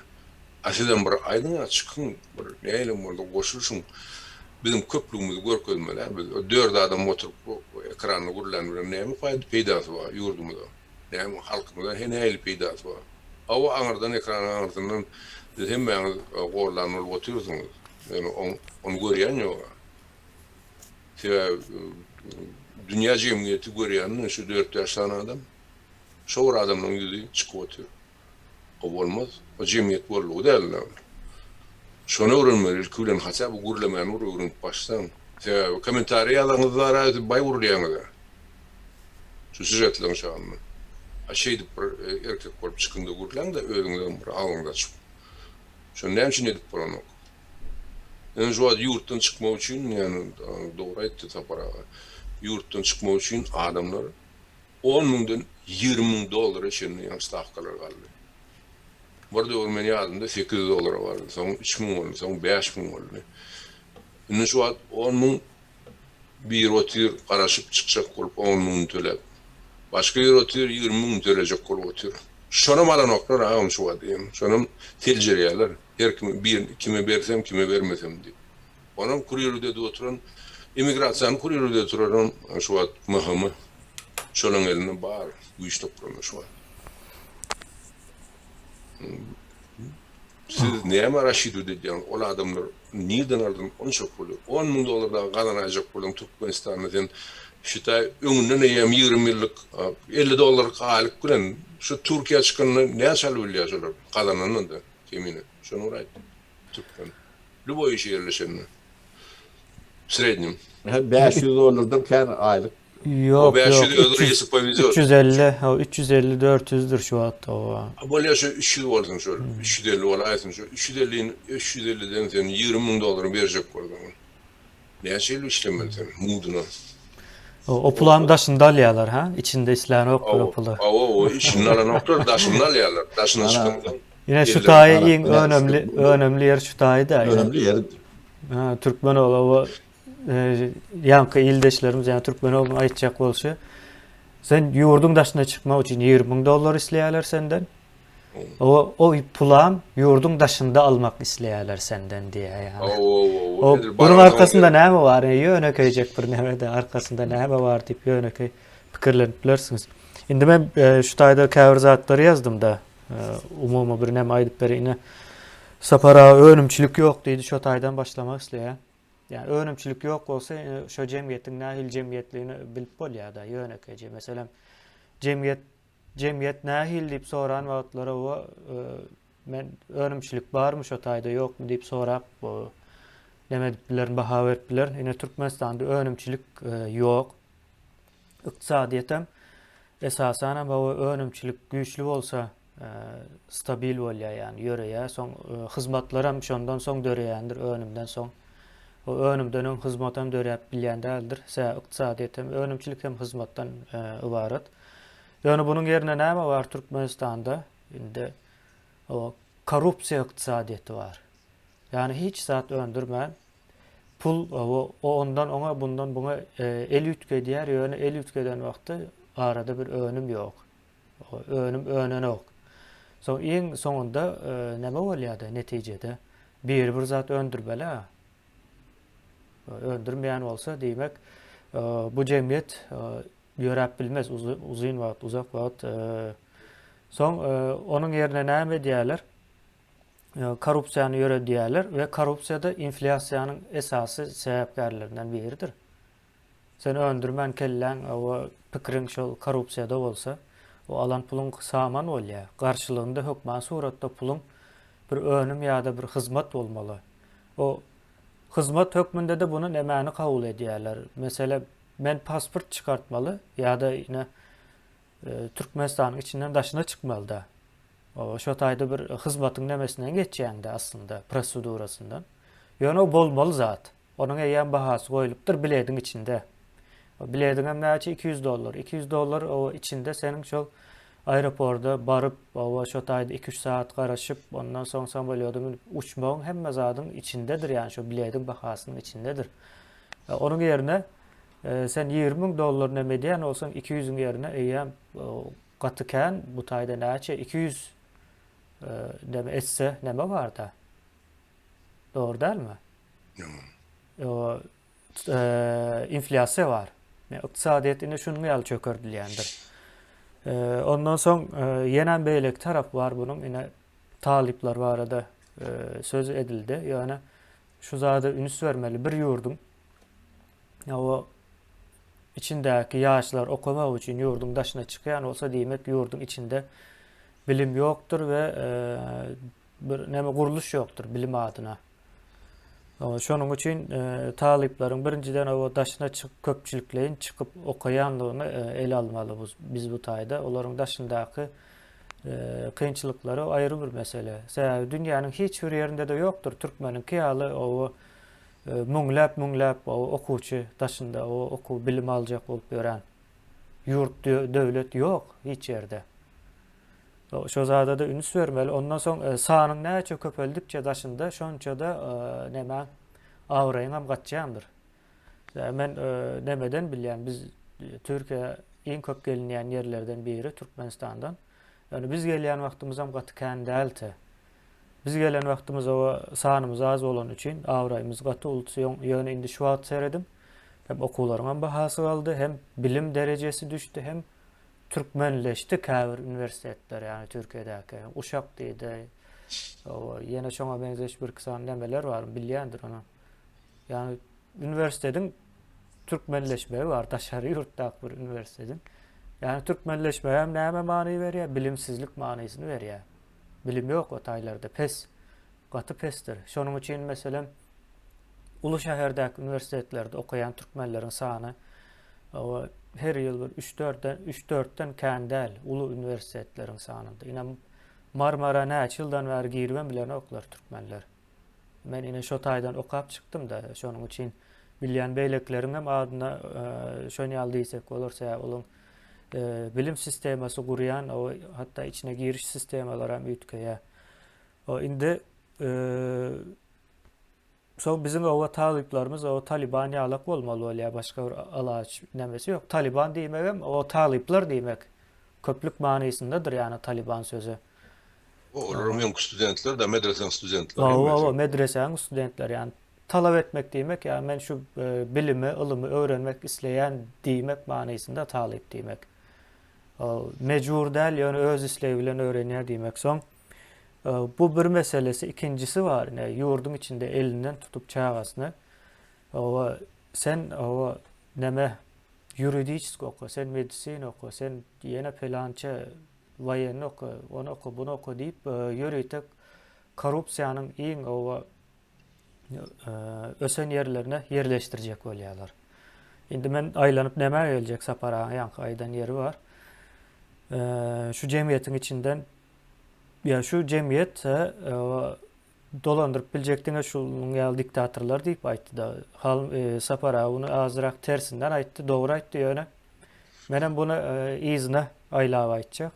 A sizem bir aýdyň-a, çykyň, bir nähilem bolsa goşulyşyň. Biziň köplügimizi görkezmeli-ä biz. O dört adam oturyp ekranda gürlän bilen näme peýdasy bar ýurdumyza? Näme halkymyza he nähili peýdasy bar? Hawa aňyrdan ekranyň aňyrsyndan siz hemmäňiz goldan bolup otyrsyňyz. Ýöne ony görýän ýoga. Sebäbi dünýä jemgyýeti görýänini şu dört-bäş sany adam. Şo bir adamlaryň ýüzi çykyp otyr. O bolmaz. O jemgyýet boldugy däl-de ol. Şony öwrenmeli ilki bilen haça bu gürlemäni bir öwrenip başlaň. Sebäbi kommentariý ýazaňyz bar-a siz baý gürleýäňiz-ä. Şu sýužetleriň çagynda. A şeýdip bir erkek bolup çykyň-da gürläň-de özüňizem bir agzyňyzy açyp. Şony näme üçin edip bolanok? Ýöne şu wagt ýurtdan çykmak üçin, ýöne dogry aýtdy Sapar aga, ýurtdan çykmak üçin adamlar on müňden 20 müň dollara çenli ýaňy stawkalar galdy. Bir döwür men ýadymda 800 dollara bardy, soň 3000 boldy, soň 5000 boldy. Indi şu wagt 10 müň biri otyr garaşyp çykjak bolup on müňüni töläp. Başga biri otyr 20 müňüni tölejek bolup otyr. Şonam alanoklar agam şu wagt diýen. Şonam seljerýärler. Her kim bir kime bersem kime bermesem diýip. Onam kurirde edip oturan immigrasiýany kurirde edip oturanam şu wagt MHM. Şolaň elinde bar güýç toplamy şu wagt. Siz näme raşidut edýäňiz ol adamlar nirden aldyň onça puly 10 müň dollar dagy gazanaýjak bolsaň Türkmenistanda sen. Şitaý öňünden eýýäm 20 ýyllyk 50 dollarlyk aýlyk bilen şu Türkiýä çykanda näçe alyp bilýär şolar gazanandan-da kemine. Şony bir aýt. Türkmen. Lýuboý işe ýerleşende. W srednim. 500 dollardan kän aýlyk. Ýok, ýok. 350, ha 350 400-dür şu wagt oba. Bolýa şu 300 bolsun şol. 350 bolaýsyn şu. 350 350-den sen 20 müň dollaryny berjek bolsaň. Näçe ýyl işlemeli sen muduna? O pulam daşynda alýarlar ha? Içinde islänoklar o puly. Hawa, o içinde alanoklar, daşynda alýarlar. Daşyna çykansoň. Ine şu taýy iň önemli önemli ýer şu taýy-da. Önemli ýer. Ha, türkmen ola ýaňky ildeşlerimiz ýa türkmen oglunyň aýtjak bolşy sen ýurduň daşyna çykmak üçin 20 müň dollar isleýärler senden. O o pulam ýurduň daşynda almak isleýärler senden diýýär ýa. O bunuň arkasynda näme bar? Ýönekeýjek bir näme-de arkasynda näme bar diýip ýönekeý pikirlenip bilersiňiz. Indi men e, şu taýda käbir zatlary ýazdym-da. E, umumy bir näme aýdyp bereýin. Sapar aga önümçilik ýok diýdi, şo taýdan başlamak isleýär. Ýa önümçilik ýok bolsa, e, şo jemgyýetiň nähili jemgyýetligini bilip bolýar-da, ýönekeýje. Meselem, jemgyýet jemgyýet nähili diýip soran wagtlary o e, men önümçilik barmy şo taýda ýokmy diýip sorap, o neme edip bilerin, baha berip bilerin. Ine Türkmenistanda önümçilik e, ýok. Ykdysadyýetem esasanam hawa önümçilik güýçli bolsa stabil bolýar ýagny ýöreýär. Soň hyzmatlaram şondan soň döreýändir önümden soň. O önümden öň hyzmatam döräp bilýän däldir. Sebäbi ykdysadyýet hem önümçilik hem hyzmatdan ybarat. Ýöne bunuň ýerine näme bar Türkmenistanda? Indi o korrupsiýa ykdysadyýeti bar. Ýagny hiç zat öndürmän Pul o ondan oňa, bundan buňa el üýtgedýär, ýöne el üýtgeden wagty arada bir önüm ýok. Önüm önenok. Soň iň soňunda näme bolýar-da netijede? Biri bir zat öndürmeli-ä. Öndürmeýän bolsa, diýmek, bu jemgyýet ýöräp bilmez uzyn wagt, uzak wagt. Soň onuň ýerine näme edýärler? Korrupsiýany ýöredýärler we korrupsiýa-da inflýasiýanyň esasy sebäpkärlerinden biridir. Sen öndürmän kelläň we pikiriň şol korrupsiýada bolsa, o alan puluň saman bolýar. Garşylygynda hökman suratda puluň bir önüm ýa-da bir hyzmat bolmaly. O hyzmat hökmünde-de buny nämäni kabul edýärler? Meselem, men pasport çykartmaly ýa-da ine Türkmenistanyň içinden daşyna çykmaly-da. Şo taýda bir hyzmatyň nemesinden geçýäňdä aslynda, prosedurasyndan. Ýöne o bolmaly zat. Onuň eýýäm bahasy goýlupdyr bilediň içinde. O bilediňem näçe? 200 dollar. 200 dollar o içinde seniň şol aeroporda baryp, o şo taýda 2-3 sagat garaşyp, ondan soň samolýoda münüp uçmagyň hemme zadyň içindedir, ýagny şo bilediň bahasynyň içindedir. Onuň ýerine sen 20 müň dollar neme edýän bolsaň, 200-iň ýerine eýýäm Gaty kän bu taýda näçe 200 neme etse neme barda. Dogry dälmi? O inflýasiýa bar. Ykdysadyýet ine şunuň ýaly çökerdilýändir. Ondan soň ýenem beýleki tarap bar bunuň ine talyplar barada söz edildi. Ýöne şu zada üns bermeli bir ýurduň o içindäki ýaşlar okamak üçin ýurduň daşyna çykýan bolsa, diýmek ýurduň içinde bilim ýokdur we bir näme gurluş ýokdur bilim adyna. Şonuň üçin talyplaryň birinjiden o daşyna çyk köpçülikleýin çykyp okaýanlygyny ele almaly bu biz bu taýda. Olaryň daşyndaky kynçylyklary aýry bir mesele. Sebäbi dünýäniň hiç bir ýerinde-de ýokdur türkmeniňki ýaly o Müňläp-müňläp okuwçy daşynda okuw bilim aljak bolup ýören ýurt, döwlet ýok hiç ýerde. Şo zada-da üns bermeli. Ondan soň sanyň näçe köpeldikçe daşynda şonça-da näme abraýyň hem gaçýandyr. Men nemeden bilýän, biz Türkiýä iň köp gelinýän ýerlerden biri Türkmenistandan. Ýöne biz gelýän wagtymyzam gaty kän däldi. Biz gelen wagtymyz oba sanymyz az bolany üçin abraýymyz gaty uldy. Ýöne indi şu wagt serediň, hem okuwlaryňam bahasy galdy, hem bilim derejesi düşdi, hem türkmenleşdi käbir uniwersitetler, ýagny Türkiýedäki. Uşak diýdi, oba ýene şoňa meňzeş birki sany nemeler bar, bilýändir ony. Ýagny uniwersitetiň. türkmenleşmegi bar daşary ýurtdaky bir uniwersitetiň. Ýagny türkmenleşmegi hem näme many berýär? Bilimsizlik manysyny berýär. Bilim ýok o taýlarda, pes. Gaty pesdir. Şonuň üçin meselem uly şäherdäki uniwersitetlerde okaýan türkmenleriň sany her ýyl bir üç-dörtden, üç-dörtden kän däl uly uniwersitetleriň sanynda. Ine Marmara näçe ýyldan bäri giribem bilenoklar türkmenler. Men ine şo taýdan okap çykdym-da, şonuň üçin bilýän beýlekileriň hem adyna şon ýaly diýsek bolar, sebäbi olaň bilim sistemasy gurýan, o hatda içine giriş sistemalary hem üýtgeýär. O indi soň biziň oba talyplarymyz o Taliban ýalak bolmaly bolýar, başga bir alaç nemesi ýok. Taliban diýmegem o talyplar diýmek. Köplük manysyndadyr ýagny Taliban sözi. Olar öňki studentler da medresäň studentleri. Hawa, hawa, medresäň studentleri ýagny talap etmek diýmek, ýagny men şu bilimi, ylymy öwrenmek isleýän diýmek manysynda talyp diýmek. Mejbur däl, ýöne öz islegi bilen öwrenýär diýmek. Soň bu bir meselesi, ikinjisi bar, ine ýurduň içinde elinden tutup çagasyny, hawa, sen hawa neme ýuridiçeski oka, sen medisina oka, sen ýene pelança woýenny oka, ony oka, buny oka diýip, ýörite korrupsiýanyň iň oba ösen ýerlerine ýerleşdirjek bolýarlar. Indi men aýlanyp nämä geljek Sapar agaň ýaňky aýdan ýeri bar. Şu jemgyýetiň içinden ýa şu jemgyýet dolandyryp biljek diňe şunuň ýaly diktatorlar diýip aýtdy-da. Hal Sapar aga muny azrak tersinden aýtdy, dogry aýtdy ýöne menem buny yzyna aýlap aýtjak.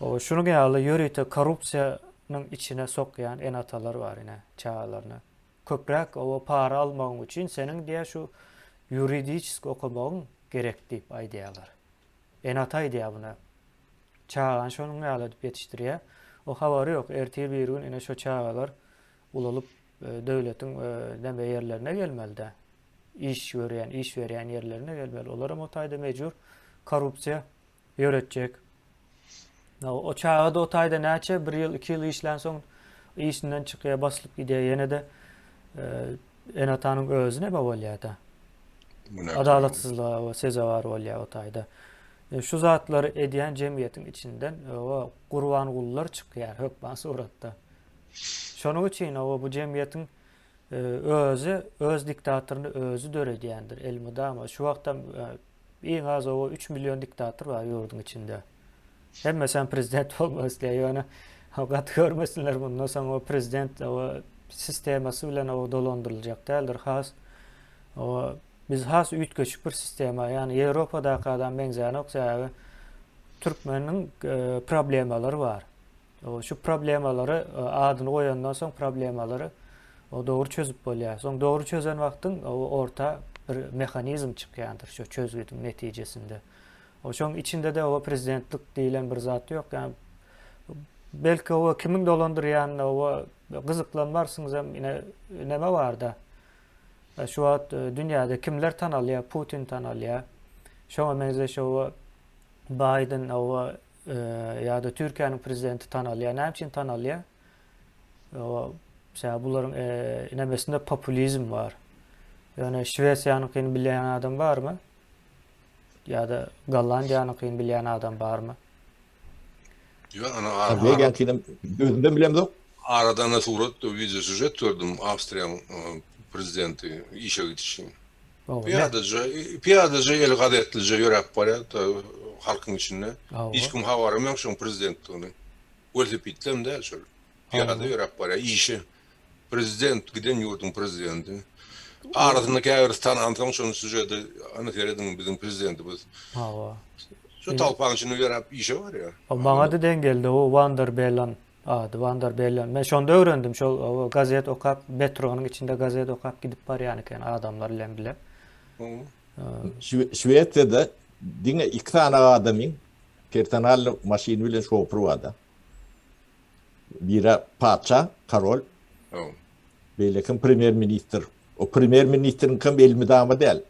Şunuň ýaly ýörite korrupsiýanyň içine sokýan ene-atalar bar ine çagalaryny. Köpräk oba para almagyň üçin seniň diýä şu ýuridiçeski okamagyň gerek diýip aýdýarlar. Ene-ata aýdýar muny. Çagany şonuň ýaly edip ýetişdirýär. O habary ýok, ertir bir gün ine şo çagalar ulalyp döwletiň neme ýerlerine gelmeli-dä. Iş görýän, iş berýän ýerlerine gelmeli. Olaram o taýda mejbur korrupsiýa ýöretjek. O çaga-da o taýda näçe bir ýyl, iki ýyl işlänsoň işinden çykýar, baslyp gidýär. Ýene-de ene-atanyň özi neme bolýar-da? Adalatsyzlyga sezewar bolýar o taýda. Şu zatlary edýän jemgyýetiň içinden o Gurbangulylar çykýar hökman suratda. Şonuň üçin o bu jemgyýetiň özi öz diktatoryny özi döredýändir elmydama. Şu wagtam iň az o 3 million diktator bar ýurduň içinde. Hemmesem prezident bolmak isleýär. Ýöne gaty görmesinler mundan soň o prezident o sistemasy bilen o dolandyryljak däldir. Has o Biz has üýtgeşik bir sistema, ýagny Ýewropadaky adam meňzänok, sebäbi türkmeniň problemalary bar. Şu problemalary adyny goýandan soň problemalary dogry çözüp bolýar. Soň dogry çözen wagtyň orta bir mehanizm çykýandyr şu çözgüdiň netijesinde. Şoň içinde-de o prezidentlik diýlen bir zat ýok. Ýagny belki o kimiň dolandyrýanyna o gyzyklanmarsyňyz hem ine neme barda. Şu wagt dünýäde kimler tanalýar? Putin tanalýar. Şoňa meňzeş oba Baýden oba ýa-da Türkiýäniň prezidenti tanalýar. Näme üçin tanalýar? Oba sebäbi bularyň nemesinde populizm bar. Ýöne Şwesiýanyňkyny bilýän adam barmy? Ýa-da Gollandiýanyňkyny bilýän adam barmy? Ýok, ana Norwegiýanyňkyny özümden bilemzok. Aradan surat, wideo sýužet gördüm, Awstriýanyň prezidenti işe gidişi. Pyýadaja, pyýadaja eli gazetlije ýöräp barýar halkyň içinde. Hiç kim habaram ýok şoň prezidentdigini. Welosipedlem däl şol. Pyýada ýöräp barýar işe. Prezident, giden ýurduň prezidenti. Arasynda käbirisi tanansoň şony sýužeti, ana serediň biziň prezidentimiz. Hawa. Şu talpaň içinde ýöräp işe barýar. Maňa-da deň geldi o Wan der Bellen ady, Wan der Bellen. Men şonda öwrendim şol gazet okap, metronyň içinde gazet okap gidip barýan eken adamlar bilen bile. Şwesiýada diňe iki sany adamyň personalnyý maşyny bilen şofur barda. Biri patyşa, korol. Beýlekim premýer ministr. O premýer ministriňkem elmydama däl.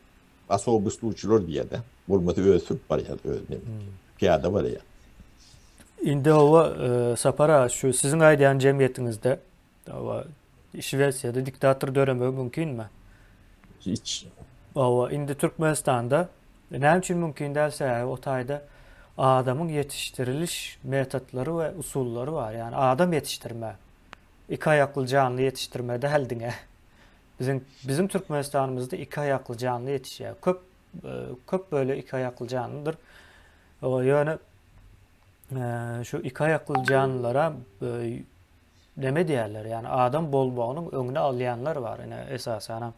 Asoby sluçylar diýýär-de. Bolmasa özi sürüp barýar özüni. Pyýada barýar. Indi hawa Sapar aga şu siziň aýdýan jemgyýetiňizde hawa Şwesiýada diktator döremegi mümkinmi? Hiç. Hawa, indi Türkmenistanda näme üçin mümkin däl sebäbi o taýda adamyň ýetişdiriliş metodlary we usullary bar. Ýagny adam ýetişdirme. Iki aýakly janly ýetişdirme däl diňe. Biziň biziň Türkmenistanymyzda iki aýakly janly ýetişýär. Köp köp bölegi iki aýakly janlydyr. Ýöne şu iki aýakly janlylara neme diýerler, ýagny adam bolmagynyň öňüni alýanlar bar. Ine esasanam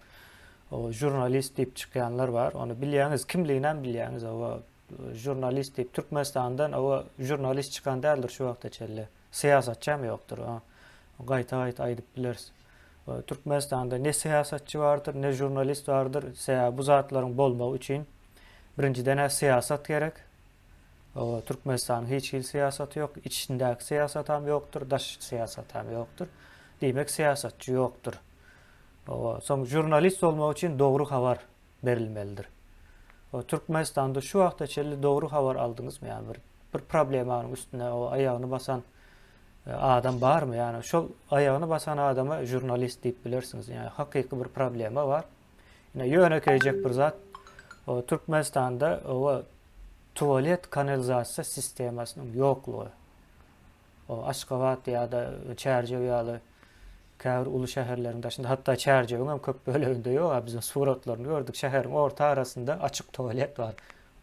o žurnalist diýip çykýanlar bar. Ony bilýäňiz, kimliginem bilýäňiz. O žurnalist diýip Türkmenistandan o žurnalist çykan däldir şu wagta çenli. Syýasatçam ýokdur. Gaýta-gaýta aýdyp bileris. Türkmenistanda ne syýasatçy bardyr, ne žurnalist bardyr. Sebäbi bu zatlaryň bolmagy üçin birinjiden-ä syýasat gerek. Türkmenistanyň hiç hili syýasaty ýok. Içindäki syýasatam ýokdur, daş syýasatam ýokdur. Diýmek, syýasatçy ýokdur. Soň žurnalist bolmak üçin dogry habar berilmelidir. Türkmenistanda şu wagta çenli dogry habar aldyňyzmy? Ýa bir bir problemanyň üstüne o aýagyny basan e, adam barmy? Ýani şol aýagyny basan adama žurnalist diýip bilersiňiz. Ýani hakyky bir problema bar. Ine ýönekeýjek bir zat. O Türkmenistanda o tualet kanalizasiýa sistemasynyň ýoklugy. O Aşgabat ýa-da Çärjew ýaly käbir uly şäherleriň daşynda, hatda Çärjewiň hem köp böleginde ýok, a biziň suratlaryny gördük. Şäheriň orta arasynda açyk tualet bar.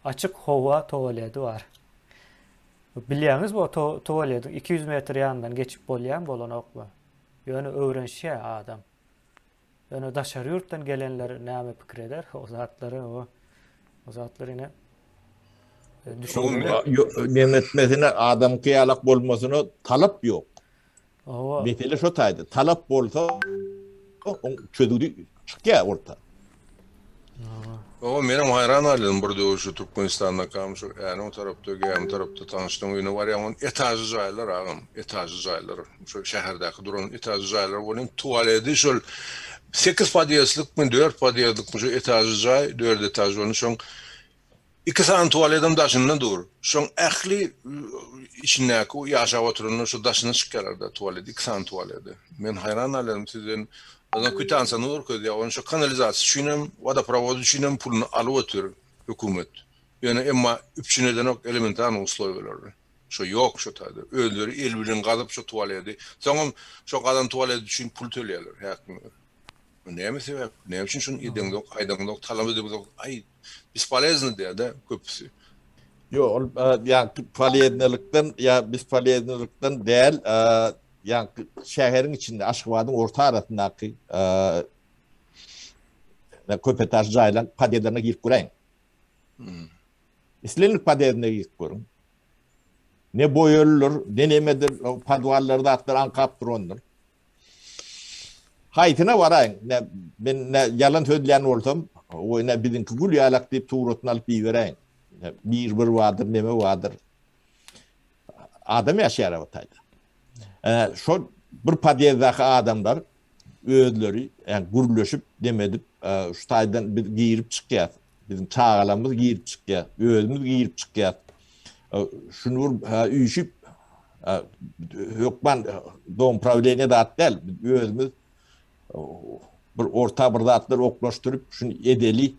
Açyk howa tualeti bar. Bilýäňizmi o tualetiň 200 metr ýanyndan geçip bolýarmy, bolanokmy? Ýöne öwrenişýär adam. Ýöne daşary ýurtdan gelenler näme pikir eder o zatlary o o zatlar ine e, düşünmeli. Neme etmesine adamky ýalak bolmasyna talap ýok. Owa. Mesele şo taýda. Talap bolsa oň çözgüdi çykýar orta. Owa, menem haýran galýan bir döwür şu Türkmenistandakam şu Änew tarapda, Gämi tarapda tanyşlaň öýüne barýaň, on etažly jaýlar agam, etažly jaýlar. Şu şäherdäki duran etažly jaýlar welin tualedi şol sekiz podýezdlikmi, dört podýezdlikmi şu etažly jaý, dört etaž bolan şoň iki sany tualedem daşynda dur. Şoň ähli içindäki ýaşap oturanlar şu daşyna çykýarlar-da tualet, iki sany tualedi. Men haýran galýarym sizden Ondan kwitansiýany görkezýär. Onuň şu kanalizasiýa üçinem, wodoprowod üçinem puluny alyp otyr hökümet. Ýöne emma üpjün edenok elementarnyý uslowiýalaryny. Şo ýok şo taýda. Özleri el bilen gazyp şo tualedi. Soňam şo gazan tualedi üçin pul töleýärler häkimler. Bu näme sebäp? Näme üçin şuny edeňzok, aýdaňzok, talap edeňzok? Aý, bespolezno diýýär-de köpüsi. Ýok, ol ýa poleznylykdan ýa bespoleznylikden däl, ýaňky şäheriň içinde Aşgabadyň orta arasyndaky köp etaž jaýlaryň podýezdlerine girip göräýiň. Hmm. Islendik podýezdine girip görüň. Ne boýalydyr, ne nemedir, podwallar zatlar aňkap durandyr. Haýsyna baraýyň, ne, men ne ýalan sözleýän bolsam, o ne biziňki gül ýalak diýip suratyny alyp iberäýiň. Bir bir bardyr, neme bardyr. Adam ýaşaýar o taýda. Şol bir podýezdäki adamlar özleri ýa gürleşip, dem edip, şu taýdan biz girip çykýas. Biziň çagalarymyz girip çykýar, özümiz girip çykýas. Şuny bir üýşüp hökman dom prawleniýe zat däl, biz özümiz bir orta bir zatlar oklaşdyryp şuny edeli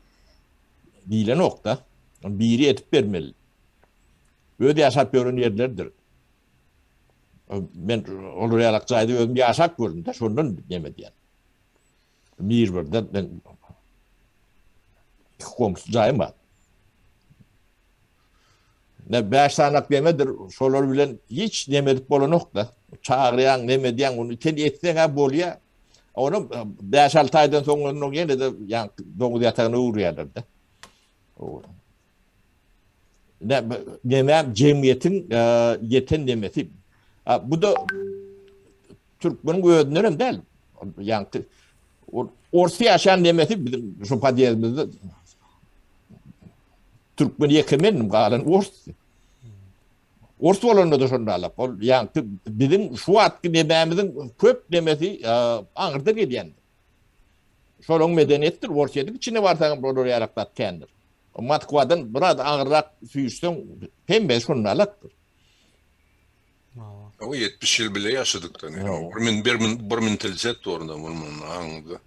diýlenok-da. Biri edip bermeli. Öz ýaşap ýören ýerleridir. Men olar ýalak jaýda özüm ýaşap gördüm-de, şondan neme diýen. Mir birde men iki goňşy jaýym bar. Ne bäş sanak nemedir, şolar bilen hiç neme edip bolanok-da. Çagyrýaň, neme edýäň, ony sen etseň-ä bolýar. Ony bäş-alty aýdan soň ony ýene-de ýaňky doňuz ýatagyna öwürýärler-de. Neme jemgyýetiň ýeten nemesi. Bu da türkmeniň özünden hem däl. Ýaňky ors ýaşan nemesi bizim şu podýezdimizde türkmen ýeke mendim galan ors. Ors bolanda da şonda alak. Ol ýaňky biziň şu wagtky nemämiziň köp nemesi aňyrdan gelýän. Şolaň medeniýetdir. Orsýetiň içine barsaň olar ýalak zat kändir. Moskwadan biraz agyrrak süýşseň hemme şonda alakdyr. O 70 ýyl bile ýaşadyk da. Bir min bir min bir mentalitet bar onda bolmanda aňyňyzda.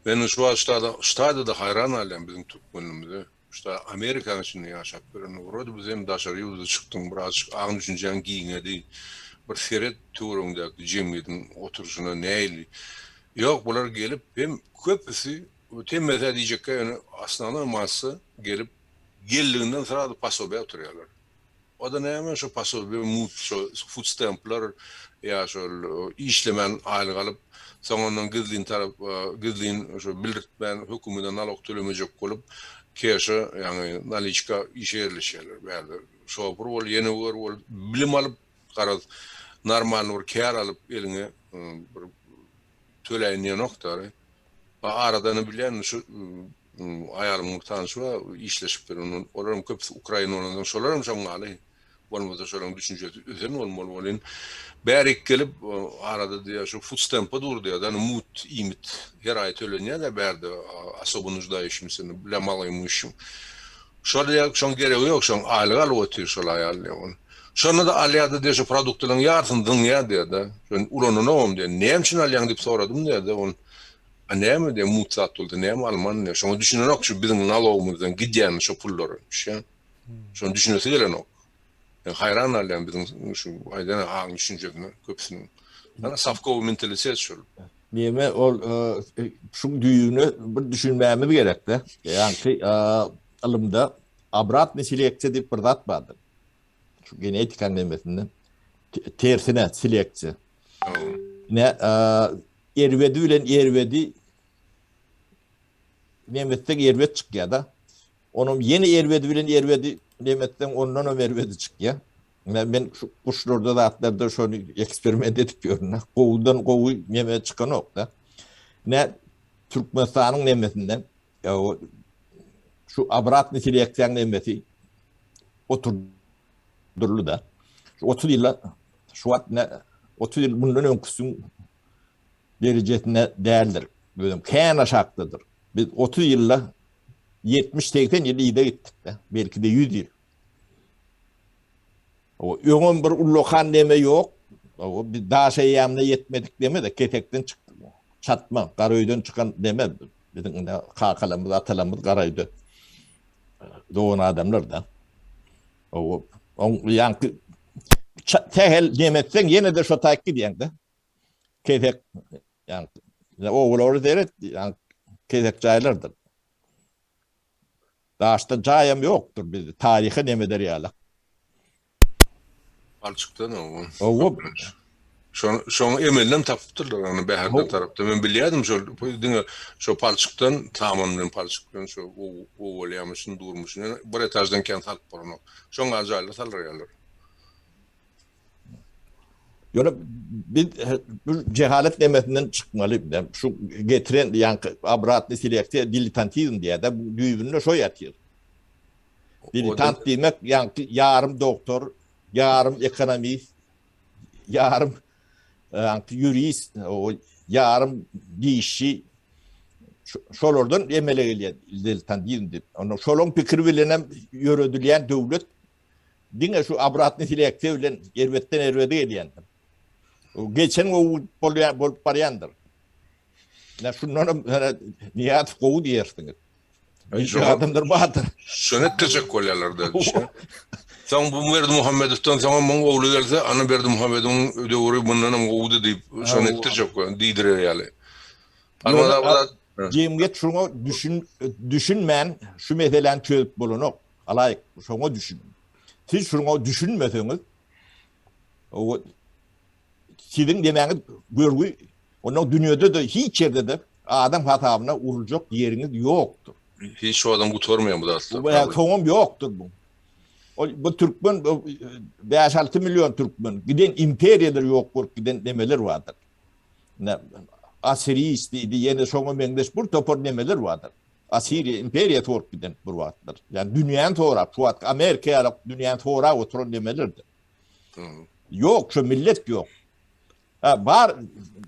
Men şu wagt ştada ştada-da haýran galýan biziň türkmenimize. Şta Amerikanyň içinde ýaşap ýören wrode biz hem daşary ýurda çykdyň birazjyk aň düşünjäň giňedi. Bir seret töweregiňdäki jemgyýetiň oturyşyna nähili. Ýok bular gelip hem köpüsi hemmesi-ä diýjekkä ýöne osnownoý massa gelip geldiginden srazu posobiýa oturýarlar. O-da näme şo posobiýe mut şo food stamplar ýa şol işlemän aýlyk alyp soň ondan gizlin tarap gizlin şo bildirtmän hökümede nalog tölemejek bolup keşe ýagny naliçka işe ýerleşýärler bärde şopur bol ýene gör bol bilim alyp garaz normalny bir kär alyp eliňe bir töläýin diýenokdary Aradan bilýän şu aýalymyň bir tanşy bar, işleşip ýören. Olaryň köpüsi ukrain bolansoň, şolaram şoň ýaly. Bolmasa şolaryň düşünjesi ösen bolmaly welin, bärik gelip, arada diýýär, şu food stamp-a dur diýýär, ýagny mugt iýmit her aý tölenýär-dä bärde, osobo нуждающимся, для малоимущим. Şol diýýär, şoň geregi ýok, şoň aýlyk alyp otyr şol aýal diýýär ony. Şonda-da alýar-da diýýär, şu produktlaryň ýarysyny zyňýar diýýär-de. Şony ulananogam diýýär. Näme üçin alýaň diýip soradym diýýär-de ony. A näme diýýär, mugt zat bolsa näme alman diýýär. Şoňa düşünenok şu biziň nalogymyzdan gidýän şo pullar. Düşýäň? Şony düşünesi gelenok. Men haýran galýan biziň şu aýdan aň düşünjesine köpüsiniň. Ana sawkowy mentalitet şol. Neme ol şuň düýbüne bir düşünmämiz gerekde. Ýaňky ylymda obratnyý seleksiýa diýip bir zat bardyr. Şu genetikanyň nemesinde tersine seleksiýa. Ne erbedi bilen erbedi nemetseň erbet çykýar-da. Onuň ýene erbedi bilen erbedi nemetseň ondan hem erbedi çykýar. Men, men şu guşlarda zatlarda şony eksperiment edip ýörün. Gowudan gowy neme çykanok da. Ne Türkmenistanyň nemesinden ya o şu obratny seleksiýanyň nemesi oturdurly da. Şu 30 ýyla şu wagt ne 30 ýyl mundan öňküsiň derejesinde däldir. Özüm kän aşakdadyr. Biz 30 ýylda 70-80 ýyl yza gitdik de. Belki de 100 ýyl. O öňem bir ullakan neme ýok. O biz daş eýýamyna ýetmedik deme-de kesekden çykdyk. Çatma, garaöýden çykan neme biziň indi kakalarymyz, atalarymyz garaöýde dogan adamlar-da. O oň ýaňky sähel neme etseň ýene-de şo taýyk gidýäň-de. Kesek ýaňky obalara seret, ýaňky kesek jaýlardyr. Daşda jaýam ýokdur bizde taryha neme eder ýaly. Palçykdan oba. Oba. Şoň şoň emelinem tapypdyrlar ony Bäherden tarapda. Men bilýärdim şol diňe şo palçykdan saman bilen palçyk bilen şo gowy bolýarmyşyn durmuşyn. Ýöne bir etaždan kän salyp bolanok. Şoň ýaly jaýlar saldyrýarlar. Ýöne biz bu jehalet nemesinden çykmaly. Şu getiren ýaňky obratny seleksiýa diletantizm diýýär-de, bu düýbünde şo ýatyr. Diletant diýmek ýaňky ýarym doktor, ýarym ekonomist, ýarym ýaňky ýurist, ýarym dişçi şolardan emele gelýär diletantizm diýip. Onda şolaryň pikiri bilen hem ýöredilýän döwlet Diňe şu obratny seleksiýa bilen erbetden erbede gelýändir. Geçen gowy bolýan bolup barýandyr. Ne şundan hem Niýazow gowy diýersiňiz. Şu adamlar bardyr. Şony etdirjek bolýarlar da. Soň bu Berdimuhamedowdan soň muň ogly gelse, ana Berdimuhamedowyň döwri bundan hem gowudy diýip, şony etdirjek bolýar, diýdirer ýaly. Jemgyýet şuňa düşün düşünmän şu meseläni çözüp bolanok. Alaýyk, şoňa düşüniň. Siz şuňa düşünmeseňiz, o siziň demäňiz görgi, ondan dünýede-de hiç ýerde-de adam hasabyna uruljak ýeriňiz ýokdur. Hiç wagtam gutarmaýar bu zatlar. Bu soňam ýokdur bu. Ol bu türkmen 5-6 million türkmen giden imperiýalar ýok bolup giden nemeler bardyr. Ne Assiriýs diýdi, ýene şoňa meňzeş bir topar nemeler bardyr. Assiriýa imperiýasy bolup giden bir wagtlar. Ýani dünýäni sorap, şu wagtky Amerika ýaly dünýäni sorap oturan nemelerdir. Ýok, şu millet ýok. Ha, bar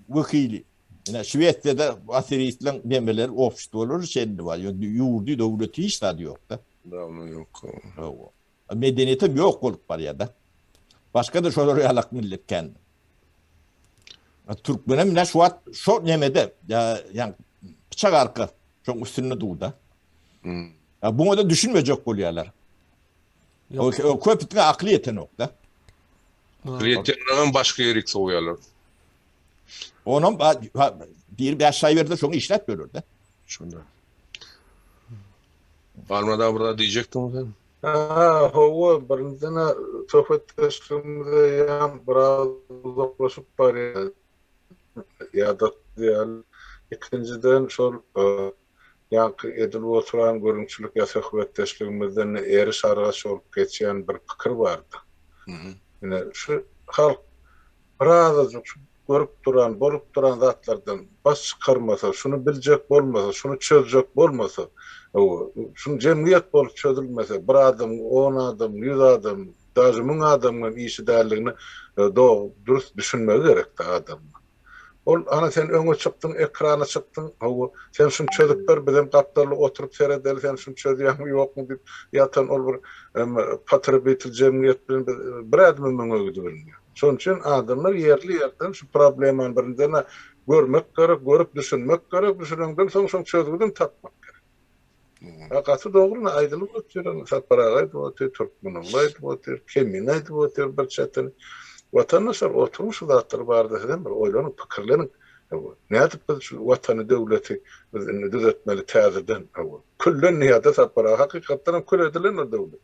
wekili. Ine Şwesiýada assiriýsleň nemeleri, obşestwolary şeýle bar. Ýöne ýurdy, döwleti hiç zady ýok-da. Dawno ýok. Hawa. Medeniýetem ýok bolup barýar-da. Başga-da şolar ýalak millet kän. Türkmenem ine şu wagt şo nemede, ýa-ni. Pyçak arka şoň üstünde dur-da. Buňa da düşünmejek bolýarlar. Köpüsine akyly ýetenok-da. Akyly ýetenlerem başga ýerik sowýarlar. Onam biri bäş şaý berse şoňa işläp berer-de. Şonda. Barmada bir zat diýjekdiňmi sen? Ha, hawa, birinjiden-ä söhbetdeşligimize ýam biraz uzaklaşyp barýar. Ýadatdy ýaly. Ikinjiden, şol ýaňky edilip oturan gürrüňçilik ýa söhbetdeşligimizden eriş-argaç bolup geçýän bir pikir bardy. Ine, şu halk birazajyk şu görüp duran, bolup duran zatlardan baş çykarmasa, şuny biljek bolmasa, şuny çözjek bolmasa, hawa, şuny jemgyýet bolup çözülmese, bir adamyň, on adamyň, ýüz adamyň, daže müň adamyň hem işi däldigine dogry, dürs düşünmegi gerekdi adamyň. Ol, ana sen öňe çykdyň, ekrana çykdyň, hawa, sen şuny çözüp ber, bizem gapdalda oturyp seredeli, sen şuny çözýäňmi, ýokmy diýip ýatan ol bir potrebitel jemgyýet bilen biz bir ädimem öňe gidibilmeýär. Şonuň üçin adamlar ýerli-ýerden şu problemany birinjiden-ä görmek gerek, görüp düşünmek gerek, düşüneňden soň şoň çözgüdini tapmak gerek. Ha gaty dogry ine aýdylyp otyr, Sapar aga aýdyp otyr, Türkmenogly aýdyp otyr, Kemine aýdyp otyr bir çetini. Watandaşlar oturyň şu zatlar barada sizem bir oýlanyň, pikirleniň. Hawa, nädip biz şu watany, döwleti biz indi düzetmeli täzeden? Hawa, külden diýýärde Sapar aga, hakykatdan hem kül edilen o döwlet.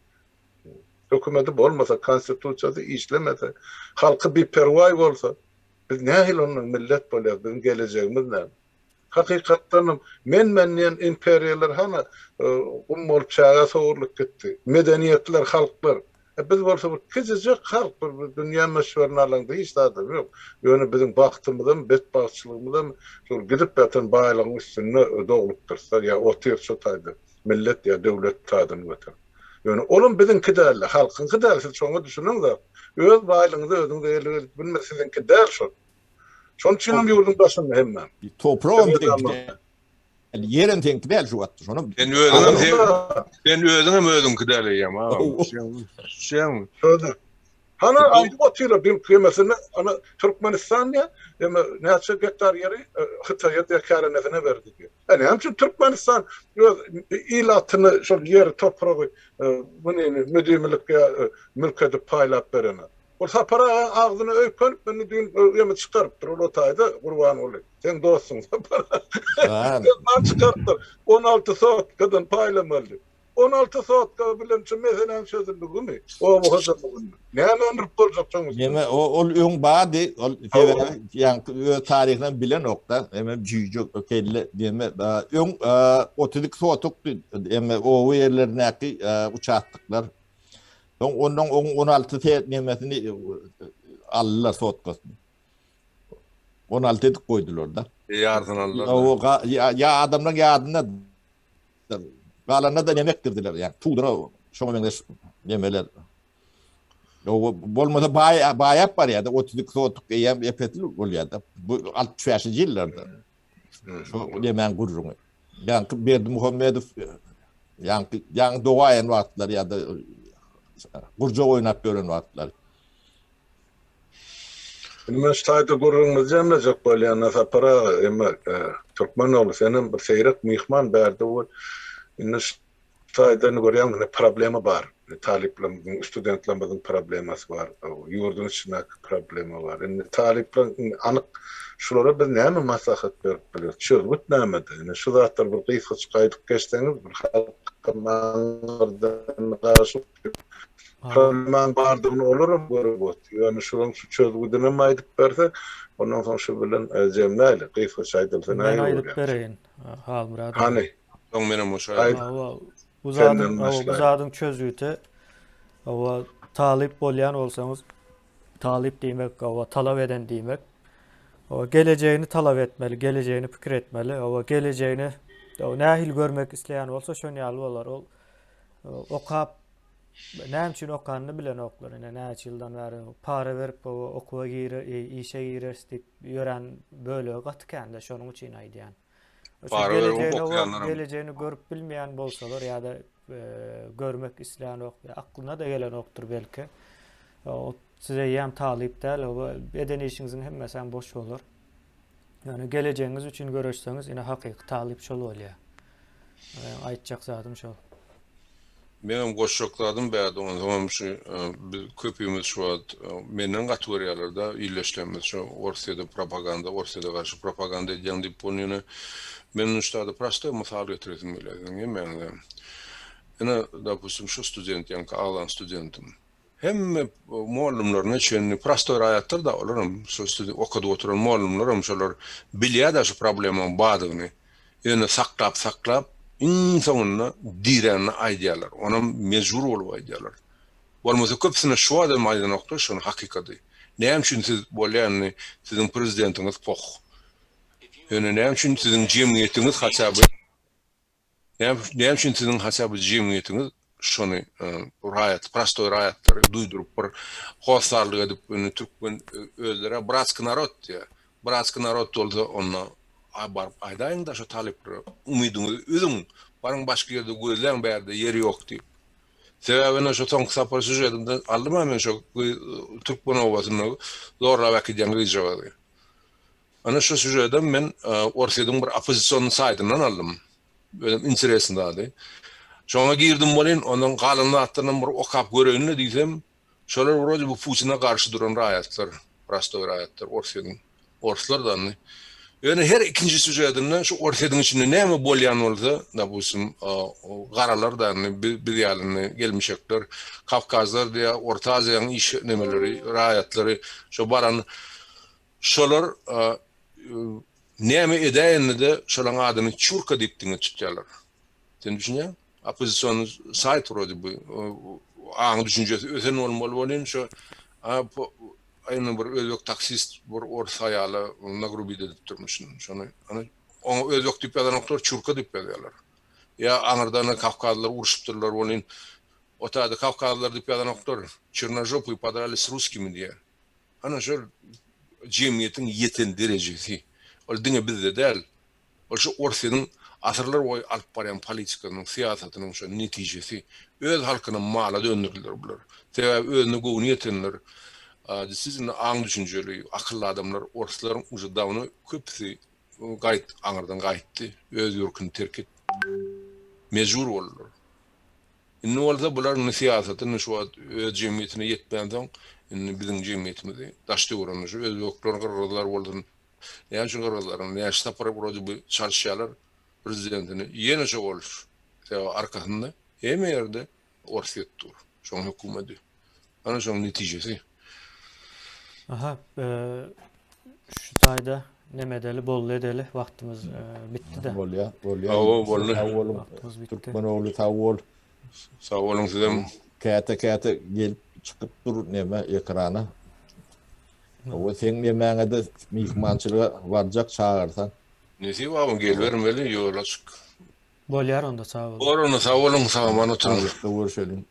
Hökümeti bolmasa, konstitusiýasy işlemese, halky biperwaý bolsa, biz nähili onda millet bolýarys, biziň gelejegimiz näme? Hakykatdanam, men-men diýen imperiýalar hana gum bolup çägä sowrulyp gitdi. Medeniýetler, halklar. E biz bolsa bir kiçijek halk, bir dünýä möçberini alaňda hiç zadam ýok. Ýöne biziň bagtymyzam, betbagtçylygymyzam şol gidip ýatan baýlygyň üstünde doglupdyrys-da, ýa otyr şo taýda millet ýa döwlet adyny göterip. Ýöne olam biziňki däl-de, halkyňky däl, siz şoňa düşüneňzok. Öz baýlygyňyzy özüňiz eýelik edip bilmez, siziňki däl şol. Şonuň üçin hem ýurduň daşynda hemme. Topragam seňki däl. Ýerem seňki däl şu wagt. Şonam Sen özüňem sen sen özüňem özüňki däl eýýäm agam. Şeň. Şöyle. Hana aýdyp otyrlar dün kemesini ana Türkmenistan diýä, eme näçe gektar ýeri e, Hytaýa diýä kärenesine berdi diýä. E näme üçin Türkmenistan öz ilatyny şol ýeri topragy e, muny müdimilik ýa e, mülk edip paýlap berene. Ol Sapar agaň agzyna öýkenip indi düýn ýeme çykarypdyr ol o taýda Gurbanguly. Seň dostuň Sapar aga. Hökman çykarypdyr. 16 sotkadan paýlamaly diýip. 16 sotka bilen şu meseläň çözüldigimi? Oba hojalygynda. Näme öndürip boljak şoň üstüne? Ýeme ol öň bardy, ol sebäbi ýaňky öz taryhynam bilenokda. Eme jüýje kelle diýme öň 32 sotokdy. Eme oba ýerlerindäki uçastklar. Soň ondan oň 16 se nemesini e, aldylar sotkasyny. 16 edip goýdular da. Ýarsyny aldylar. O ýa, ýa adamlaryň ýadynda galanda da neme etdirdiler ýa pudra şoňa meňzeş nemeler. O bolmasa baý baýap barýar da 32 sotuk eýýäm epesli bolýar da. Bu 65-nji ýyllarda. Şu nemäň gürrüňi. Ýaňky Berdimuhamedow ýaňky ýaňy dogaýan wagtlary ýa-da gurjak oýnap ýören wagtlary. Indi men şu taýda gürrüňimizi jemlejek bolýan, Sapar aga, emma türkmen ogly senem bir seýrek myhman bärde bol. Indi şu taýda indi görýäň indi problema bar. Talyplarymyzyň, studentlerimiziň problemasy bar. Ýurduň içindäki problema bar. Indi talyplar indi anyk şulara biz näme maslahat berip bileris? Çözgüt nämede? Indi şu zatlary bir gysgaçyk aýdyp geçseňiz, bir halka maňyrdan garaşyp problemanyň bardygyny olaram görüp otyr. Ýöne şularyň şu çözgüdinem aýdyp bersek, ondan soň şu bilen jemläýli. Gysgaça aýdylsa nähili bolýar? Men aýdyp bereýin, Halmyrat aga. Hany? Soň menem goşaýyn. Bu zadyň, bu zadyň çözgüti hawa talyp bolýan bolsaňyz, talyp diýmek, hawa talap eden diýmek. Hawa gelejegini talap etmeli, gelejegini pikir etmeli. Hawa gelejegini hawa nähili görmek isleýän bolsa şon ýaly bolar. Ol okap näme üçin okanyny bilenoklar. Ine näçe ýyldan bäri para berip hawa okuwa girer, işe gireris diýip ýören bölegi gaty kände şonuň üçin aýdýan. Para berip okuýanlaram. Gelejegini görüp bilmeýän bolsalar ýa-da e, görmek islänok, aklyna da gelenokdyr belki. O siz eýýäm talyp däl, o eden işiňiziň hemmesi hem boş bolar. Ýöne gelejegiňiz üçin göreşseňiz ine hakyky talyp şol bolýar. Aýtjak zadym şol. Meňem goşjak zadym bärde onsoňam şu biz köpimiz şu wagt menden gaty görýärler-de ildeşlerimiz şu Orsýede propaganda Orsýede garşy propaganda edýäň diýip ony ýöne men şu zada prostoý mysal getiresim gelýär siziň hemmäňize. Ine dopustim şu student ýaňky agzan studentim. Hemme mollumlaryna çenli prostoý raýatlar-da olaram şu student okadyp oturan mollumlaram şolar bilýär-de şu problemaň bardygyny. Ýöne saklap saklap iň soňunda diränini aýdýarlar. Onam mejbur bolup aýdýarlar. Bolmasa köpüsine şu wagt hem aýdanoklar şony hakykady. Näme üçin siz bolýa indi siziň prezidentiňiz poh. Ýöne näme üçin siziň jemgyýetiňiz haça by Näme üçin siziň haça by jemgyýetiňiz şony raýat prostoý raýatlary duýduryp bir hossarlyk edip indi türkmen özlerä bratskiý narod diýýär. Bratskiý narod bolsa onda baryp aýdaýyňda şo talyplara umydyňyzy üzüň baryň başga ýerde gözläň bärde ýer ýok diýip. Sebäbi ine şo soňky sapar sýužetimde aldym-a men şo türkmen obasynda zorlap äkidýän gyzjagazy. Ana şo sýužedem men Orsýetiň bir oppozision saýtyndan aldym. Özem interesny zady. Şoňa girdim welin, ondan galan zatlarynam bir okap göreýin-le diýsem, şolar wrode bu Putine garşy duran raýatlar, prostoý raýatlar Orsýetiň, orslar-da indi. Ýöne her ikinji sýužetinde şu Orsýetiň içinde näme bolýan bolsa, dopustim, garalar-da indi biz ýaly indi gelmişekler, kawkazlar diýýär, Orta Aziýanyň iş nemeleri, raýatlary şo baran Şolar näme edäýende-de şolaň adyny çurka diýip diňe tutýarlar. Sen düşünýäň? Oppozision saýt wrode bu. Aňy düşünjesi ösen bolmaly welin şo aýna bir özbek taksist bir orus aýala nagrubit edip durmuşyn. Şony oňa özbek diýip ýazanoklar, çurka diýip ýazýarlar. Ýa aňyrdan kawkazlylar urşupdyrlar welin o taýda kawkazlylar diýip ýazanoklar. Çernožopyý podrali s russkimi diýýär. Ana şol jemgyýetiň ýeten derejesi. Ol diňe bizde däl. Ol şu Orsýetiň asyrlar boýy alyp barýan politikasynyň, syýasatynyň şo netijesi. Öz halkyny mala döndürdiler bular. Sebäbi özüne göwni ýetenler, desizno aň-düşünjeli, akylly adamlar orslaryň uje dawno köpüsi gaýt aňyrdan gaýtdy. Öz ýurkuny terk et mejbur boldular. Indi bolsa bular indi syýasaty indi şu wagt öz jemgyýetine ýetmänsoň indi biziň jemgyýetimizi daş töwereginde şu özbekler gyrgyzlar bolsun näme üçin gyrgyzlaryň näçe sapar wrode by çalyşýarlar prezidentini ýene şo boluş sebäbi arkasynda hemme ýerde orsýet dur şoň hökümedi ana şoň netijesi. Aha şu taýda neme edeli boldy edeli wagtymyz bitdi-de. Bolýa, bolýa. Hawa boldy. Sag boluň. Wagtymyz bitdi. Türkmen ogly sag bol. Sag boluň sizem. Käte käte gelip çykyp dur neme ekrana. Hawa seň nemäňede myhmançylyga barjak çagyrsaň. Nesip agam gelibermeli ýol açyk. Bolýar onda sag boluň. Bor onda sag boluň sag aman oturyň. Saglykda görşeliň.